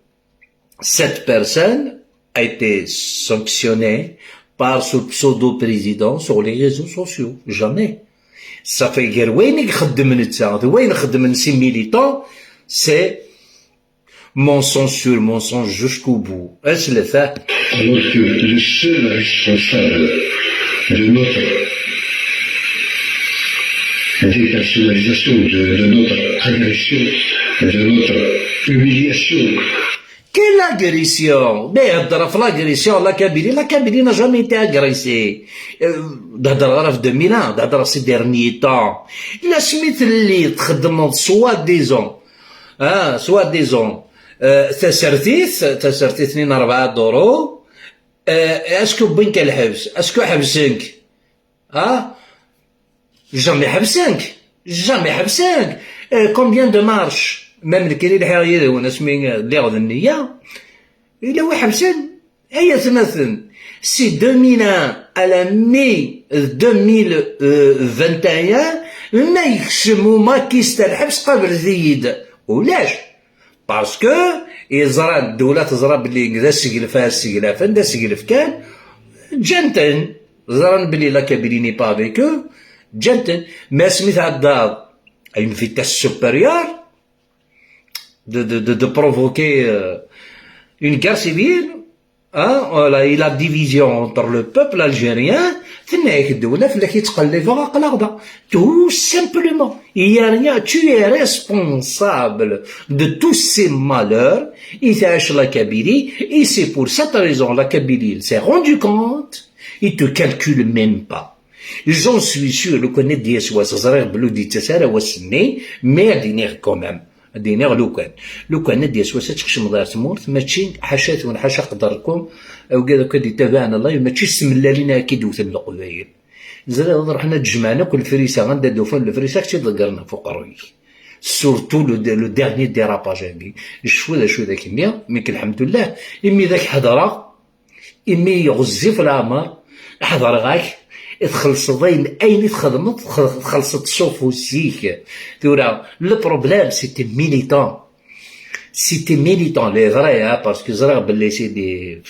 cette personne a été sanctionnée par ce pseudo-président sur les réseaux sociaux? Jamais. Ça fait, gar wayen i ixeddem netta d wayen xeddmen ces militants, c'est mensonge sur mensonge jusqu'au bout. Est-ce le fait? Alors que le seul responsable de notre dépersonnalisation, de, de notre agression, de notre humiliation, Quelle agression? Mais la agression, la Kabylie, la Kabylie n'a jamais été agressée. Euh, d'hadra deux mille un, d'hadra ces derniers temps. La Smith Lee, soi-disant, hein, soi-disant, euh, tasertit, tasertit n rebɛa duṛu, euh, est-ce que wwin-k lḥebs? Est-ce que ḥebsen-k? Ah, jamais ḥebsen-k, jamais ḥebsen-k. Euh, combien de marches? Même nekkini lḥiɣ yid-wen asmi, euh, lliɣ d nniya, yella wi ḥebsen. Ay atmaten, si deux mille un à la mai deux mille vingt et un, ma yekcem umakista lḥebs, qablet-iyi-d. Ulac. Parce que yeẓra, ddula teẓra belli d aseglef ara seglafen, d aseglef kan, ǧǧan-ten. Ẓran belli la Kabylie n'est pas avec eux, ǧǧan-ten. Mais asmi tɛeddaḍ à une vitesse supérieure de, de, de, de provoquer, euh, une guerre civile, hein, voilà, et la division entre le peuple algérien, tenna-yak ddula fell-ak i ttqellibeɣ, aql-aɣ da. Tout simplement. Il y a rien, tu es responsable de tous ces malheurs. I tɛic la Kabylie, et c'est pour cette raison la Kabylie s'est rendu compte, il te calcule même pas. J'en suis sûr, lukan ad d-yas wass, ẓriɣ belli ur d-yettas ara wass-nni, mais ad d-iniɣ quand même. Ad d-iniɣ lukan. Lukan ad d-yas wass ad tkecmeḍ ar tmurt, mačči ḥaca-twen, ḥaca qederkum, awgad akk ad d-ittabaɛen live, mačči s tmellalin ara k-id-wten Leqbayel. Ẓriɣ ad ruḥen ad d-jemɛen akk lefrisa, anda d-ufan lefrisa, ad k-tt-id-ḍeggren ɣef uqerruy. Surtout le, le dernier dérapage-agi. Cfu d acu d ak-nniɣ, mi k lḥemdullah, imi d ak-hedreɣ, imi ɣezzif leɛmer, ḥedreɣ-ak, txellṣeḍ ayen, ayen i txedmeḍ, tx-, txellṣeḍ s ufus-ik. Tura, le problème, c'est tes militants. C'est tes militants, les vrais, hein, parce que ẓriɣ belli c'est des,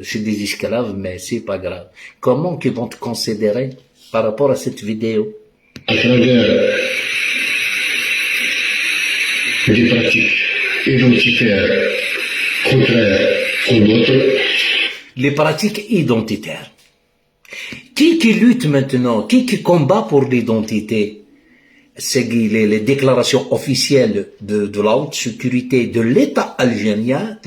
c'est des esclaves, mais c'est pas grave. Comment qu'ils vont te considérer par rapport à cette vidéo? À travers des pratiques identitaires contraires aux nôtres. Les pratiques identitaires. Qui, qui lutte maintenant? Qui, qui combat pour l'identité? C'est les, les déclarations officielles de, de la haute sécurité de l'État algérien,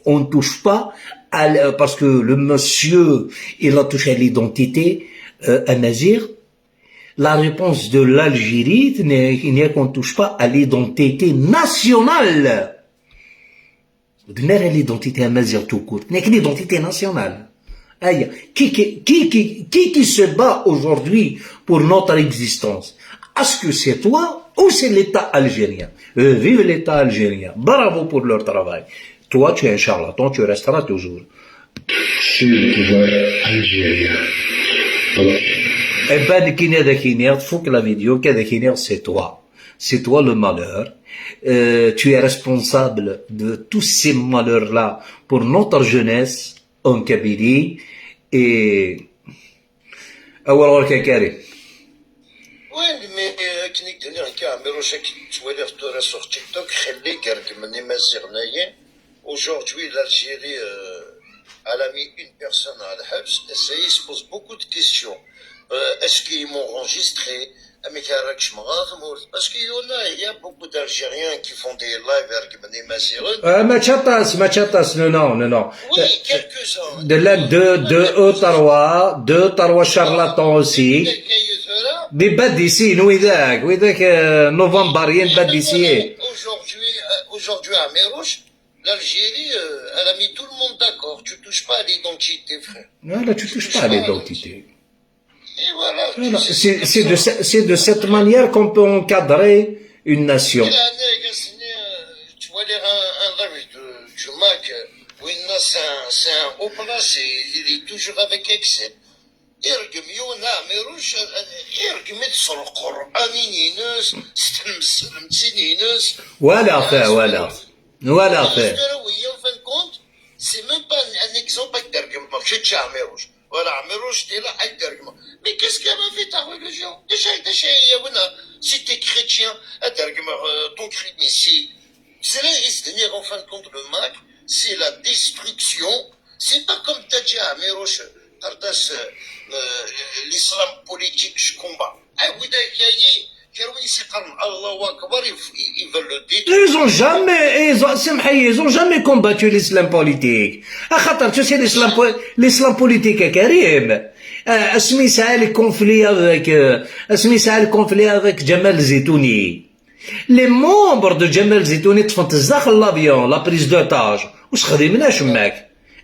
on ne touche pas à l-, parce que le monsieur, il a touché à l'identité, euh, amazigh. La réponse de l'Algérie, il n'y a qu'on ne touche pas à l'identité nationale. L'identité amaziɣt tout court, nekk l'identité nationale. Aya, qui, qui, qui, qui, qui, qui se bat aujourd'hui pour notre existence? Est-ce que c'est toi ou c'est l'État algérien? Euh, vive l'État algérien. Bravo pour leur travail. Toi, tu es, Inch'Allah, toi, tu resteras toujours. C'est le pouvoir algérien. Donc, eh ben, nekk ad ak-iniɣ, tfuk la vidéo, ad ak-iniɣ, c'est toi. C'est toi le malheur. Euh, tu es responsable de tous ces malheurs-là pour notre jeunesse en Kabylie. Et, awal ɣur-k a Karim. Oui, mais euh, akken i d-nniɣ nekk, Ɛmiruc, akken ttwaliɣ tura sur TikTok, xelli yergem n Imaziɣen-ayi. Aujourd'hui, l'Algérie, euh, elle a mis une personne à la ḥebs, et ça y se pose beaucoup de questions. Euh, est-ce qu'ils m'ont enregistré? Amek ara kecmeɣ ɣer tmurt? Parce qu'il y en a, il y a beaucoup d'Algériens qui font des lives, yergmen Imaziɣen. Ah, mačči aṭas, mačči aṭas, non, non, non, non. Oui, quelques-uns. De là, deux, deux, ou trois, deux, trois charlatans aussi. Des bad ici, widak, widak, euh, novembarien, bad ici. Aujourd'hui, euh, aujourd'hui, Amirouche, l'Algérie, euh, elle a mis tout le monde d'accord. Tu touches pas à l'identité, frère. Voilà, tu touches pas à l'identité. Et voilà, Voilà, c'est c'est de, ce- c'est de cette manière qu'on peut encadrer une nation. Là, tu vois, les- un, un live de, du Mac, euh, où il y en a, c'est un, c'est un haut placé, il est toujours avec Excel. يرقم يونا ميروش يرقم يتصل القرآن ينس ستمسلم تينينس Voilà, fait, voilà. Voilà, fait. En fin de compte, c'est même pas un, un exemple avec Dergum, je suis Amirouche. Voilà, Amirouche, t'es là, avec Dergum. Mais qu'est-ce qu'il avait fait ta religion? Déjà, déjà, il y a une, si t'es chrétien, avec Dergum, euh, ton chrétien ici. C'est là, il se dit, en fin de compte, le Mac, c'est la destruction. C'est pas comme t'as dit à Amirouche, Tartas, euh, euh, l'islam politique, je combat. Ah, oui, d'accord, il y a- كانوا يسقرن الله أكبر، ils, ils veulent le détruire. Ils ont jamais, ils ont, سمحي, ils ont jamais combattu l'islam politique. À خاطر, tu sais, l'islam, po- l'islam politique, Karim, euh, asmi yesɛa le conflit avec, euh, asmi yesɛa le conflit avec Jamal Zitouni. Les membres de Jamal Zitouni ṭṭfen-t zdaxel l'avion, la prise d'otage. Ur s-xdimen acemma.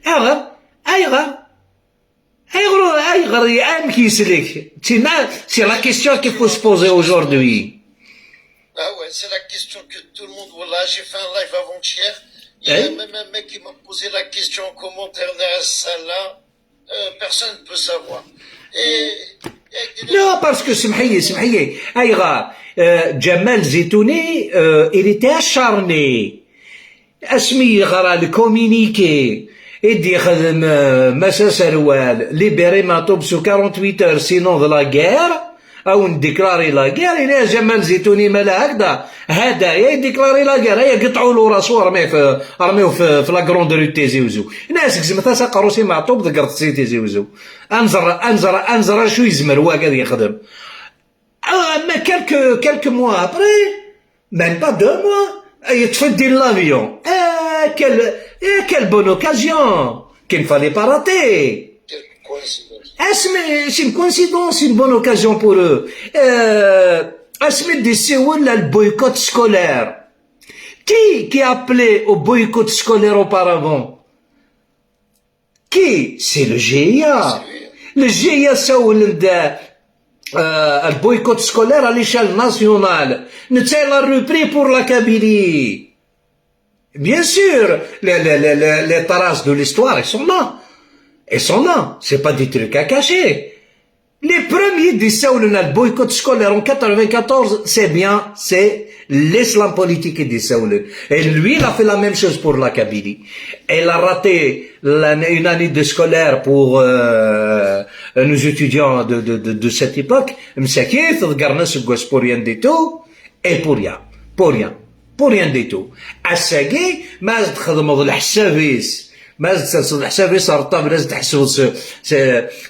Ayɣer? Ayɣer? Ayɣer, ayɣer, amek yeslek? C'est la, c'est la question qu'il faut se poser aujourd'hui. Ah ouais, c'est la question que tout le monde. Voilà, j'ai fait un live avant-hier. Il y a même un mec qui m'a posé la question en commentaire dans la salle là. Euh, personne ne peut savoir. Et, et avec des Non, parce que, سمحي لي, سمحي لي. Ayɣer, euh, Jamal Zitouni, euh, il était acharné. Asmi yeɣra le communiqué i d-yexdem, euh, Mass Aserwal, libéré Matoub sous quarante-huit heures, sinon de la guerre, ad wen-déclarer la guerre, yenna-yas Jamal Zitouni, ma la هكذا, هذايا يديكلاري la guerre, aya يقطعوا له راسه ورميه في, رميه في, في la grande rue Tizi Ouzou. Yenna-yas gzmet-as aqerru-s i Matoub, ḍeggret-t si Tizi Ouzou. Ad nẓer, ad nẓer, ad nẓer acu yezmer wagi ad yexdem. Ah, mais quelques, quelques mois après, même pas deux mois, yeṭṭef-d l'avion. Ah, quelle, ah, quelle bonne occasion qu'il ne fallait pas rater. Quelle coïncidence. Asmi, c'est une coïncidence, une bonne occasion pour eux. Euh, asmi d-yessiwel le boycott scolaire. Qui, qui appelait au boycott scolaire auparavant? Qui? C'est le G I A. Le G I A ssawlen-d, euh, le boycott scolaire à l'échelle nationale. Netta, il a repris pour la Kabylie. Bien sûr, les, les, les, les, les traces de l'histoire, ils sont là. Ils sont là. C'est pas des trucs à cacher. Les premiers d-yessawlen le boycott scolaire en quatre-vingt-quatorze, c'est bien, c'est l'islam politique i d-yessawlen. Et lui, il a fait la même chose pour la Kabylie. Il a raté l'année- une année de scolaire pour, euh, nos étudiants de, de, de, de cette époque. Msakit, ḍeggren aseggas pour rien du tout, et pour rien, pour rien, pour rien du tout. Ass-agi, ma as-d-txedmeḍ leḥsab-is, ma as-d-terseḍ leḥsab-is ar ṭṭabla, as-d-tḥesbeḍ si, si,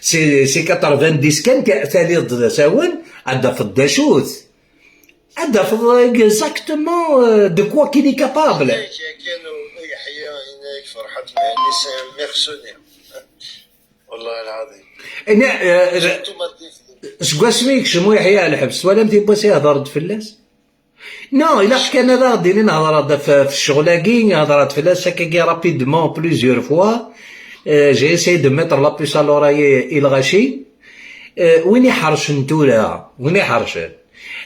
si, si quatre-vingt-dix kan, ka- taliḍ d asawen, ad d-tafeḍ d acu-t. Ad d-tafeḍ exactement, euh, de quoi qu'il est capable. Kanu Yeḥya, yenna-yak Ferḥat Mhenni, c'est un mercenaire. والله العظيم. Ini, euh, seg wasmi yekcem Uyeḥya ɣer lḥebs, twalam tiwwas ihder-d fell-as? Non, ilaq kan ad aɣ-d-inin, hedreɣ-d ɣef, ɣef ccɣel-agi, hedreɣ-d fell-as akkagi rapidement plusieurs fois. Euh, j'ai essayé de mettre la puce à l'oreille i, i lɣaci. Euh, win iḥercen tura, win iḥercen,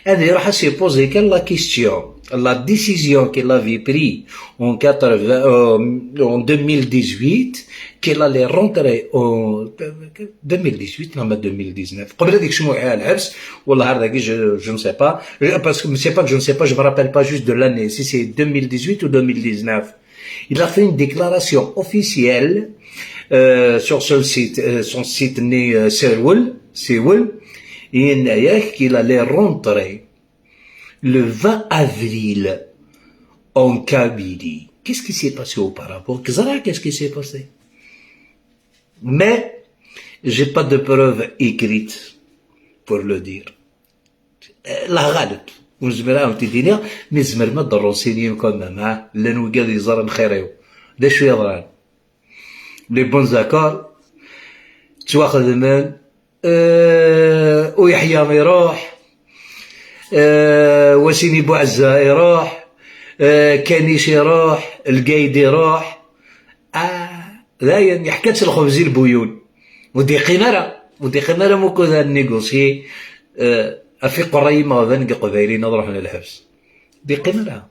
ad iruḥ ad s-ipozi kan la question, la décision qu'il avait pris en quatre-vingts, euh, en deux mille dix-huit, qu'il allait rentrer en deux mille dix-huit, non, mais deux mille dix-neuf. Qbel ad ikcem uḥiḥ lḥebs, والله هذاك je, je ne sais pas. Je, parce que c'est pas que je ne sais pas, je me rappelle pas juste de l'année, si c'est deux mille dix-huit ou deux mille dix-neuf. Il a fait une déclaration officielle euh, sur ce site, euh, son site né euh, Séoul, Séoul, et qu'il allait rentrer le vingt avril en Kabylie. Qu'est-ce qui s'est passé auparavant? Qu'est-ce qui s'est passé? Mais j'ai pas de preuves écrites pour le dire. La غلط. ونزمر أن تدينيغ، mais tzemrem ad d-renseignem quand même, ha? Llan wigad yeẓran xir-iw. D acu yeḍran? Les bons accords ttwaxedmen, euh, Uyeḥya iruḥ, euh, Wasini Buɛezza iruḥ, euh, Kanic iruḥ, Lgayd iruḥ. Ah, dayen, yeḥka-tt lxebz i lbuyun. Ur d-yeqqim ara, ur d-yeqqim ara mukud ad négocier, euh, ɣef iqerra n yimeɣban n Iqbayliyen ad ruḥen ɣer lḥebs. Ur d-yeqqim ara.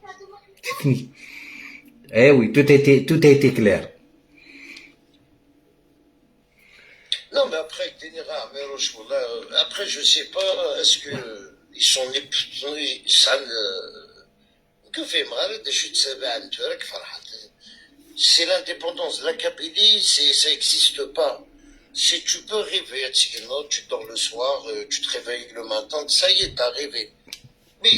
Eh oui, tout a été, tout a été clair. Non, mais après, Denira, Amirouche, voilà, euh, après, je sais pas, est-ce que ils sont nés, ils sont, euh, que fait mal, des chutes sévères, tu vois, que Farhat. C'est l'indépendance de la Kabylie, c'est, ça n'existe pas. Si tu peux rêver, tu dors le soir, euh, tu te réveilles le matin, ça y est, t'as rêvé. Mais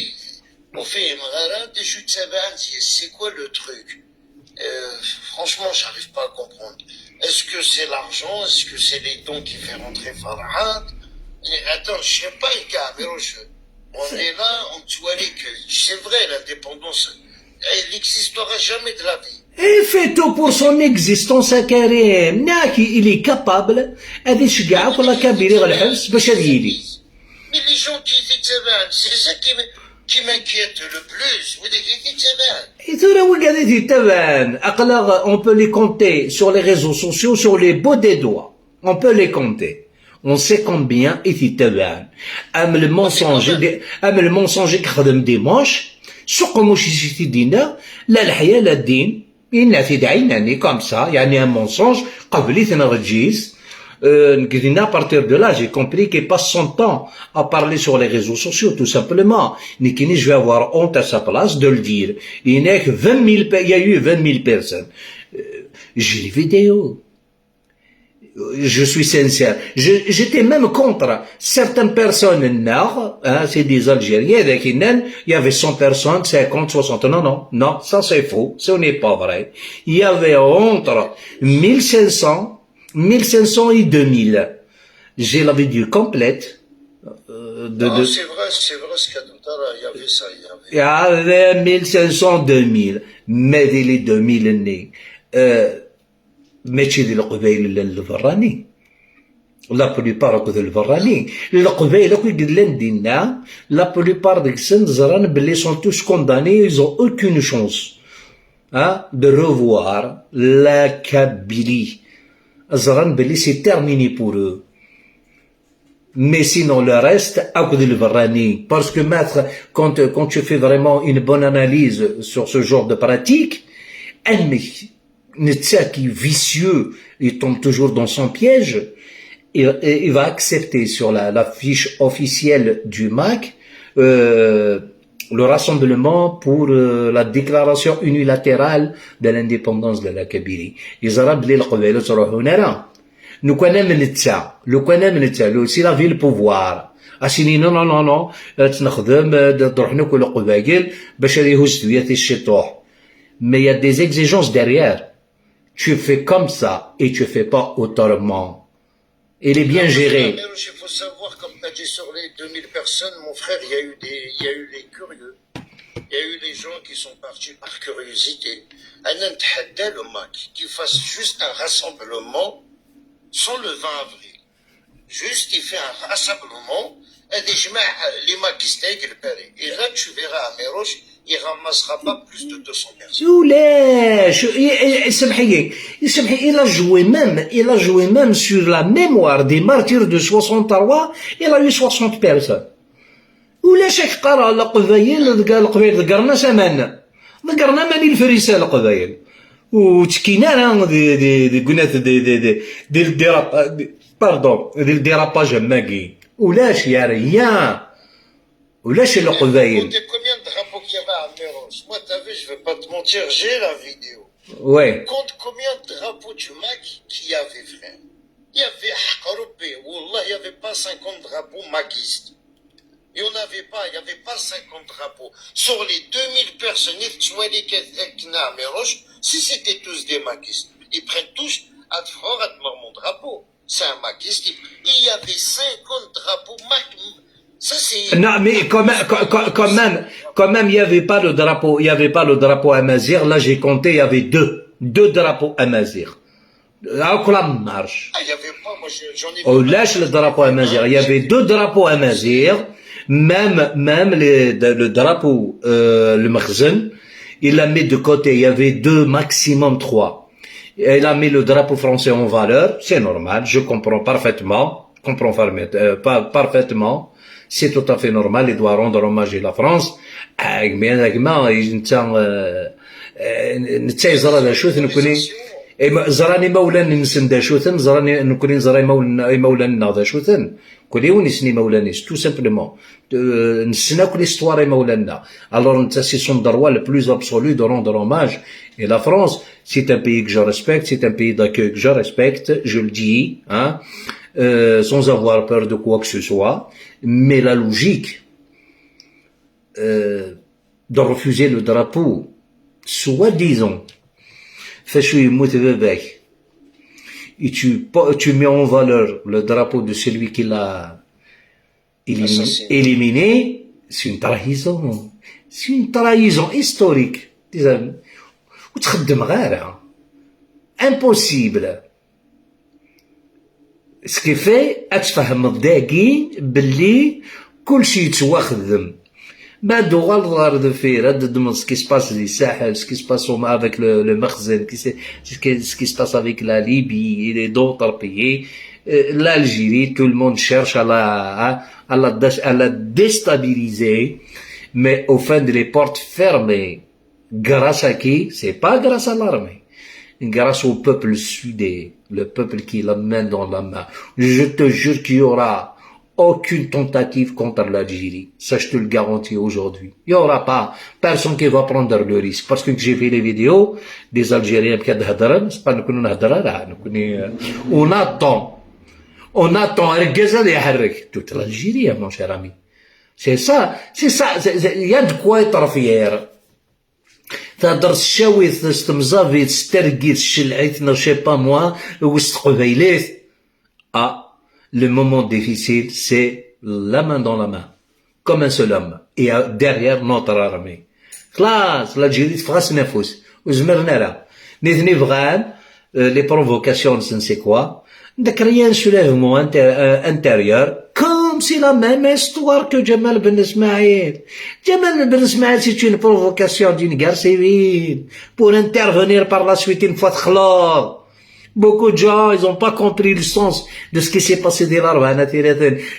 au fait, Mrara, des chutes sévères, c'est quoi le truc? Euh, franchement, j'arrive pas à comprendre. Est-ce que c'est l'argent? Est-ce que c'est les dons qui fait rentrer Farhat? Et attends, je sais pas, les gars, mais je, on est là, on te voit les que, c'est vrai, l'indépendance, elle n'existera jamais de la vie. Il fait tout pour son existence, à Karim. Naki, il est capable, ad iceggeɛ akk la Kabylie ɣer lḥebs bac ad yili. Mais les gens qui étaient sévères, c'est ça qui, qui m'inquiète le plus. Vous dites, qui étaient sévères. Et tura wigad i t-ittabaɛen, aql-aɣ, on peut les compter sur les réseaux sociaux, sur les bouts des doigts. On peut les compter. On sait combien i t-ittabaɛen. Am le mensonge, am le mensonge i yexdem dimanche, s uqemmuc-is i t-id-yenna, la leḥya la ddin, yenna-t-id ɛinani, comme ça, yeɛni un mensonge, qbel-it neɣ eǧǧ-it. Euh, nekk dinna, à partir de là, j'ai compris qu'il passe son temps à parler sur les réseaux sociaux, tout simplement. Nekkini, je vais avoir honte à sa place de le dire. Il y a vingt mille pe-, il y a eu vingt mille personnes. Euh, j'ai les vidéos. Je suis sincère. Je, j'étais même contre certaines personnes, hein, c'est des Algériens, avec une, il y avait cent personnes, cinquante, soixante. Non, non, non, ça c'est faux, ce n'est pas vrai. Il y avait entre mille cinq cents, mille cinq cents et deux mille. J'ai la vidéo complète. Euh, de, Non, de... c'est vrai, c'est vrai ce qu'a dit Tara, il y avait ça, il y avait. Il y avait mille cinq cents, deux mille. Mais les deux mille, euh, mačči d Leqbayel llan d lberrani. La plupart akked lberrani. Leqbayel akk i yellan dinna, la plupart deg-sen ẓran belli sont tous condamnés, ils ont aucune chance, hein, de revoir la Kabylie. Ẓran belli c'est terminé pour eux. Mais sinon, le reste, akked lberrani. Parce que maître, quand, quand tu fais vraiment une bonne analyse sur ce genre de pratique, amek netta qui est vicieux, il tombe toujours dans son piège, il, il va accepter sur la, la fiche officielle du MAK, euh, le rassemblement pour, euh, la déclaration unilatérale de l'indépendance de la Kabylie. Yeẓra belli Leqbayel ur ttruḥun ara. Lukan am netta, lukan am netta, le, si la ville pouvoir, a s-inin non, non, non, non, ad tt-nexdem, ad d-ruḥen akk Leqbayel, bac ad ihuz tuyat i ciṭuḥ. Mais il y a des exigences derrière. Tu fais comme ça et tu fais pas autrement. Il est bien géré. Amirouche, il faut savoir, comme tu as dit, sur les deux mille personnes, mon frère, il y a eu des, il y a eu les curieux. Il y a eu les gens qui sont partis par curiosité. أنا نتحدى le MAK qui fasse juste un rassemblement sans le vingt avril. Juste, il fait un rassemblement ad ijmeɛ les maquistes deg Lpari. Et là, tu verras Amirouche, il ramassera pas plus de deux cents personnes. Ulac, i- i- i- samḥ-iyi, samḥ-iyi, il a joué même, il a joué même sur la mémoire des martyrs de soixante-trois, il a eu soixante personnes. Ulac ak qqareɣ Leqbayel, deg Leqbayel ḍeggren-as aman. Ḍeggren aman i Lefrisa Leqbayel. Ur ttekkin ara di, di, di, di, di, di, di, di, pardon, di le dérapage am wagi. Ulac, y a rien. Ulac Leqbayel. Comptez combien de drapeaux qu'il y avait à Amirouche. Moi, t'as vu, je vais pas te mentir, j'ai la vidéo. Ouais. Compte combien de drapeaux du MAK qu'il y avait, frère. Il y avait, Ḥeqq Rebbi, wallah, il y avait pas cinquante drapeaux maquistes. Il y en avait pas, il y avait pas cinquante drapeaux. Sur les deux mille personnes, il y a Amirouche, si c'était tous des maquistes, ils prennent tous à Tfror, à mon drapeau. C'est un maquiste. Il y avait cinquante drapeaux maquistes. Ça, c'est... Non, mais quand même, quand, quand- quand même, quand même, il n'y avait pas le drapeau, il n'y avait pas le drapeau amazigh. Là, j'ai compté, il y avait deux, deux drapeaux amazigh. Là, la marche. Ah, il y avait pas, moi, je- j'en ai vu. Ulac le drapeau amazigh. Il y avait deux drapeaux amazigh. Même, même les, de- le drapeau, euh, le Makhzen, il l'a mis de côté. Il y avait deux, maximum trois. Et il a mis le drapeau français en valeur. C'est normal. Je comprends parfaitement. Je comprends parfait- euh, par- parfaitement. C'est tout à fait normal. Il doit rendre hommage à la France. Ah, mais, mais, il tient, euh, euh, netta yeẓra d acu-t, nekkni. Ima- ẓran imawlan-nsen d acu-ten, ẓran i- nekkni neẓra imawlan- imawlan-nneɣ d acu-ten. Nekkni ur nessen imawlan-is, tout simplement. Euh, nessen akk l'histoire imawlan-nneɣ. Alors, netta, c'est son droit le plus absolu de rendre hommage. Et la France, c'est un pays que je respecte, c'est un pays d'accueil que je respecte, je le dis, hein, euh, sans avoir peur de quoi que ce soit. Mais la logique, euh, de refuser le drapeau, soi-disant, fachu yemmut baba-k, et tu, tu mets en valeur le drapeau de celui qui l'a élimi- éliminé, c'est une trahison. C'est une trahison historique. Ur txeddmeɣ ara. Impossible. Ce qui fait, ad tfehmeḍ dagi belli kulci yettwaxdem. Ma d-uɣaleḍ ɣer deffir, ad d-ddmeḍ ce qui se passe di Sahel, ce qui se passe au- avec le, le Makhzen, ce qui se, ce qui, ce qui se passe avec la Libye et d'autres pays. Euh, l'Algérie, tout le monde cherche à la, à, à la dé- à la déstabiliser, mais au fond, les portes fermées. Grâce à qui? C'est pas grâce à l'armée. Grâce au peuple sudé, le peuple qui la main dans la main. Je te jure qu'il y aura aucune tentative contre l'Algérie. Ça, je te le garantis aujourd'hui. Il y aura pas personne qui va prendre le risque. Parce que j'ai fait les vidéos des Algériens qui هضروا, c'est pas nous qui nous هضروا, là, nous qui nous, euh, on attend. On attend. Argaz ad iḥerrek. Toute l'Algérie, mon cher ami. C'est ça, c'est ça, c'est- c'est- il y a de quoi être fier. Thedder s ccawit, s temẓabit, s targit, s celɛit, neɣ je sais pas moi, ou s teqbaylit. Ah, le moment difficile, c'est la main dans la main, comme un seul homme, et euh, derrière notre armée. Xlaṣ, l'Algérie teffeɣ-asen afus, ur zmiren ara. Nitni bɣan, euh, les provocations, je ne sais quoi. De créer un soulèvement inter- euh, intérieur, comme c'est la même histoire que Jamal Ben Ismail. Jamal Ben Ismail, c'est une provocation d'une guerre civile pour intervenir par la suite une fois تخلص. Beaucoup de gens, ils ont pas compris le sens de ce qui s'est passé dès l'arbre.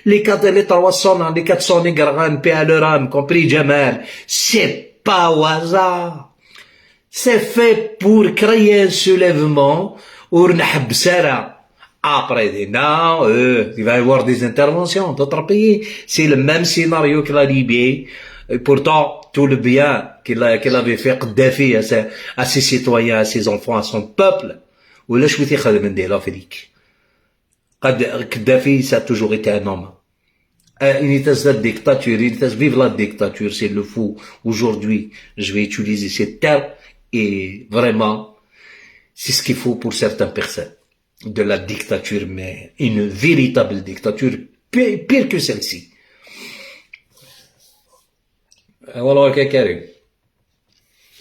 Les quatre, les trois cents, les quatre cents nègres, P L R M, compris Jamal. C'est pas au hasard. C'est fait pour créer un soulèvement ur nḥebbes ara. Après, des, non, euh, il va y avoir des interventions d'autres pays. C'est le même scénario que la Libye. Et pourtant, tout le bien qu'il a- qu'il avait fait Kadhafi à ses, à ses citoyens, à ses enfants, à son peuple, ulac wi t-ixedmen di l'Afrique. Qad- Kadhafi, ça a toujours été un homme. Euh, une espèce de dictature, une espèce, vive la dictature, c'est le fou. Aujourd'hui, je vais utiliser cette terme et vraiment, c'est ce qu'il faut pour certaines personnes. De la dictature, mais une véritable dictature, pire, pire que celle-ci. Euh, voilà, ok, Karim.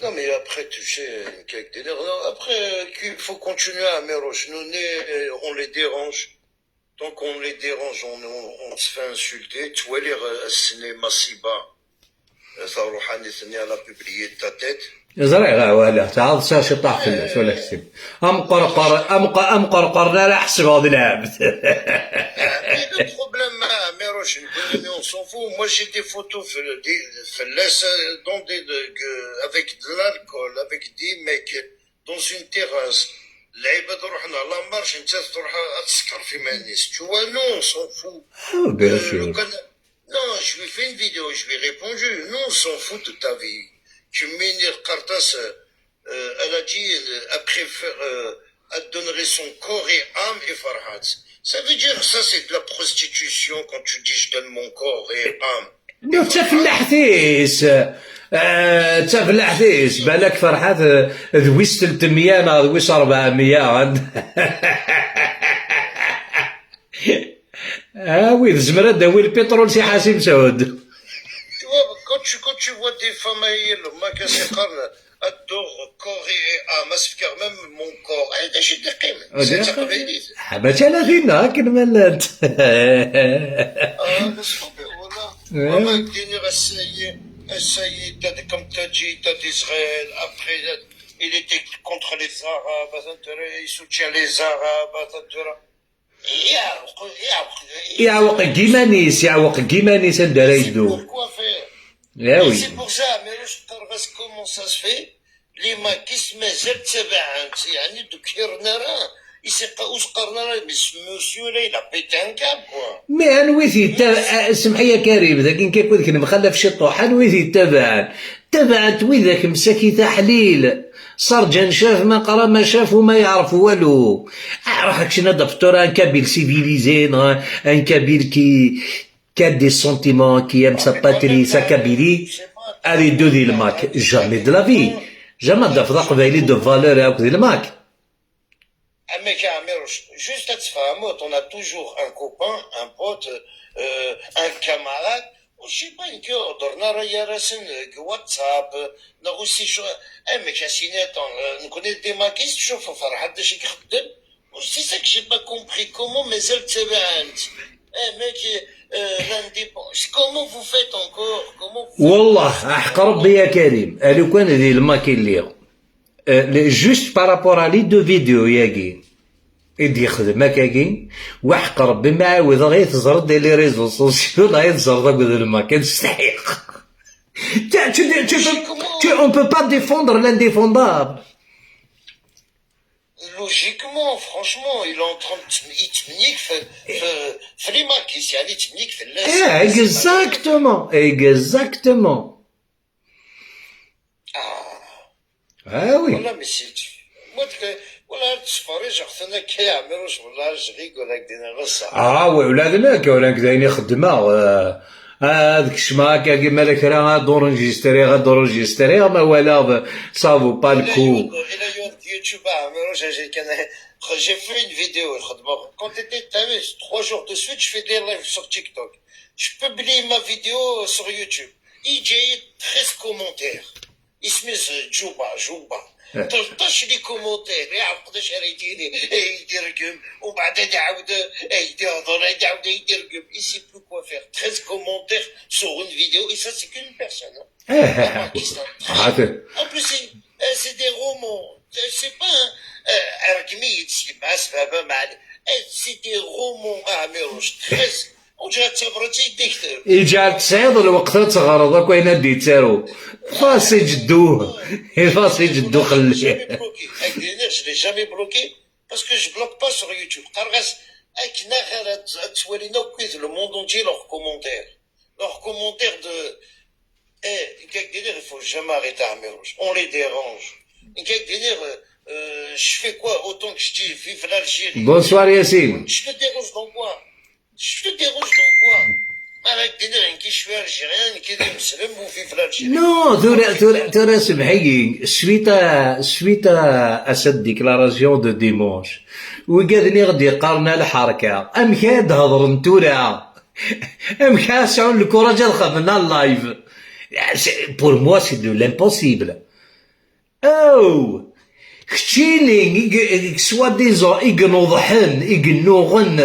Non, mais après, tu sais, quelques délires. Non, après, euh, qu'il faut continuer à Amirouche. Nous, on est- on les dérange. Donc on les dérange, on, on, on se fait insulter. Tu vois les, euh, cinéma Siba, euh, ça, Rouhani, elle a publié ta tête. Ẓriɣ, ah, wala, tɛaḍ sa ciṭaḥ fell-as, wala kessib. Amqerqer, amq-, amqerqer n ara ḥesbeɣ d lɛebd. Mais le problème, ah, Miroche, on s'en fout. Moi, j'ai des photos, des, des, des, euh, dans des, de, que, avec de l'alcool, avec des mecs, dans une terrasse. العباد روحنا la marche, انت تروح تسكر في مانيس. Tu vois, nous, on s'en fout. Ah, bien Euh, sûr. le Can-, non, je lui fais une vidéo, je lui ai répondu. Nous, on s'en fout de ta vie. Tu mets une cartasse, euh, elle a dit, euh, après faire, euh, elle donnerait son corps et âme et Farhat. Ça veut dire, ça, c'est de la prostitution quand tu dis, je donne mon corre et âme. D tafellaḥt-is. Ah, d tafellaḥt-is. Balak Ferḥat, eh, d wis telt meyya neɣ d wis rebɛemya. Ah, wi tezmer ad d-tawi lpiṭrul si Ḥasim Saud. Tu vois, quand tu, quand tu vois des femmes à Yellow, ma qu'est-ce qu'on a, adore, corps et âme, même mon corps. Eh, t'as juste des qimes. C'est ça, Ah, mačči ala tinna, akken ma llant. Ah, mais c'est pas, voilà. Ouais. Voilà, avec des nerfs, essayer, essayer, t'as des, comme t'as dit, t'as d'Israël. Après, il était contre les Arabes, attends, il soutient les Arabes, attends. يعوق يعوق Yeɛweq deg iman-is, yeɛweq deg iman-is anda ara yeddu. Pourquoi faire? Ah oui. C'est pour ça, mais je sais pas comment ça se fait. Les maquis مازال تبعا يعني دوك يرنا راه يسقى وسقرنا راه mais ce monsieur là il a pété un câble quoi. Mais anwi t-yetta, ah, semḥ-iyi a Karim, dagi nekk akked-k nemxallaf ciṭuḥ, anwi t-yettabaɛen? Tabaɛent widak msakit aḥlil, ṣarǧan caf ma qra ma caf u ma yeɛref walu. Ah, ruḥ akken ad d-tafeḍ tura un kabyle civilisé, neɣ un kabyle qui, qui a des sentiments, qui aime sa patrie, sa Kabylie, ad yeddu di lmak. Jamais de la vie. Jamais ad d-tafeḍ aqbayli de valeur akk di lmak. Amek a Ɛmiruc, juste ad tfehmeḍ, on a toujours un copain, un pote, euh, un camarade, ur cci pas, nekk ur ddren ara gar-asen deg WhatsApp, neɣ aussi, amek a s-iniɣ, nekkni d des maquis, tcuf Ferḥat d acu i ixeddem. C'est ça que j'ai pas compris, comment mazal ttabaɛen-t? Amek, euh, l'indépendance, comment vous faites encore? Comment vous... Wallah, aḥeqq Rebbi a Karim, a lukan di lmak i lliɣ. Euh, les, juste par rapport à les deux vidéos-yagi i d-yexdem akkagi, waḥeq Rebbi ma ɛiwdeɣ i teẓreḍ di les réseaux sociaux neɣ i teẓreḍ akked lmak, ad steḥyiɣ. Tu, tu, tu, tu, tu, on peut pas défendre l'indéfendable. Logiquement, franchement, il est en train de t-, il te nique, fait, fait, fait les maquis, يعني, il te nique, fait le... Eh, exactement, exactement. Ah, Ah oui. Voilà, mais c'est... Moi, tu... Voilà, tu ferais, genre, t'en as qui a, mais je... Voilà, je rigole avec des nerfs, ça. Ah oui, ula d nekk, ula d ayen i xeddmeɣ, eh, ad kecmeɣ akkagi ma la kra ad enregistriɣ, ad enregistriɣ, ma walaɣ ça vaut pas le coup. Et là, il y a YouTube, ah, mais moi, j'ai, j'ai, j'ai fait une vidéo, quand t'étais, t'as vu, trois jours de suite, je fais des lives sur TikTok. Je publie ma vidéo sur YouTube. Il y a treize commentaires. اسمي ز-، جوبا، جوبا. ثلطاش les commentaires، يعرف قداش راه يديني، يدير رقم، ومن بعد يعاود، يدير هضر، يعاود يدير رقم. Il sait plus quoi faire. Treize commentaires sur une vidéo, et ça, c'est qu'une personne, hein. Eh, Ah, qui ça. عاد. En plus, c'est, euh, c'est des romans. C'est pas un, euh, un رقمي يتسلم مع سبابة، مع ال-، euh, c'est des romans, ah, mais rouge, treize. وجات صبرتي ديكتور. Yeǧɛel tesɛiḍ lweqt ad teɣreḍ akk ayen ad d-yettaru. Ḍas i jeddu. Ḍas i jeddu xelli. Jamais bloqué. Avec des nerfs, je l'ai jamais bloqué parce que je bloque pas sur YouTube. قرغس، أكنا غير أت-، أتولينا وكيد le monde entier leurs commentaires. Leurs commentaires de, eh, avec des nerfs, il faut jamais arrêter à Amirouche. On les dérange. Avec des nerfs, euh, euh, je fais quoi autant que je dis, vive l'Algérie. Bonsoir Yacine. Je te dérange dans quoi? Je te dérange dans quoi? Avec des nerfs, qui je suis algérien, qui est musulman, ou vive l'Algérie. Non, tura, tura, tura, semḥ-iyi. Suite à, suite à, à cette déclaration de dimanche, wigad-nni i ɣ-d-yeqqaren a lḥerka, amek ad d-hedren tura? Amek ad sɛun le courage ad xedmen live? C'est, pour moi, c'est de l'impossible. Oh! Keččini, i, i, soi-disant, i inuḍḥen, i innuɣen,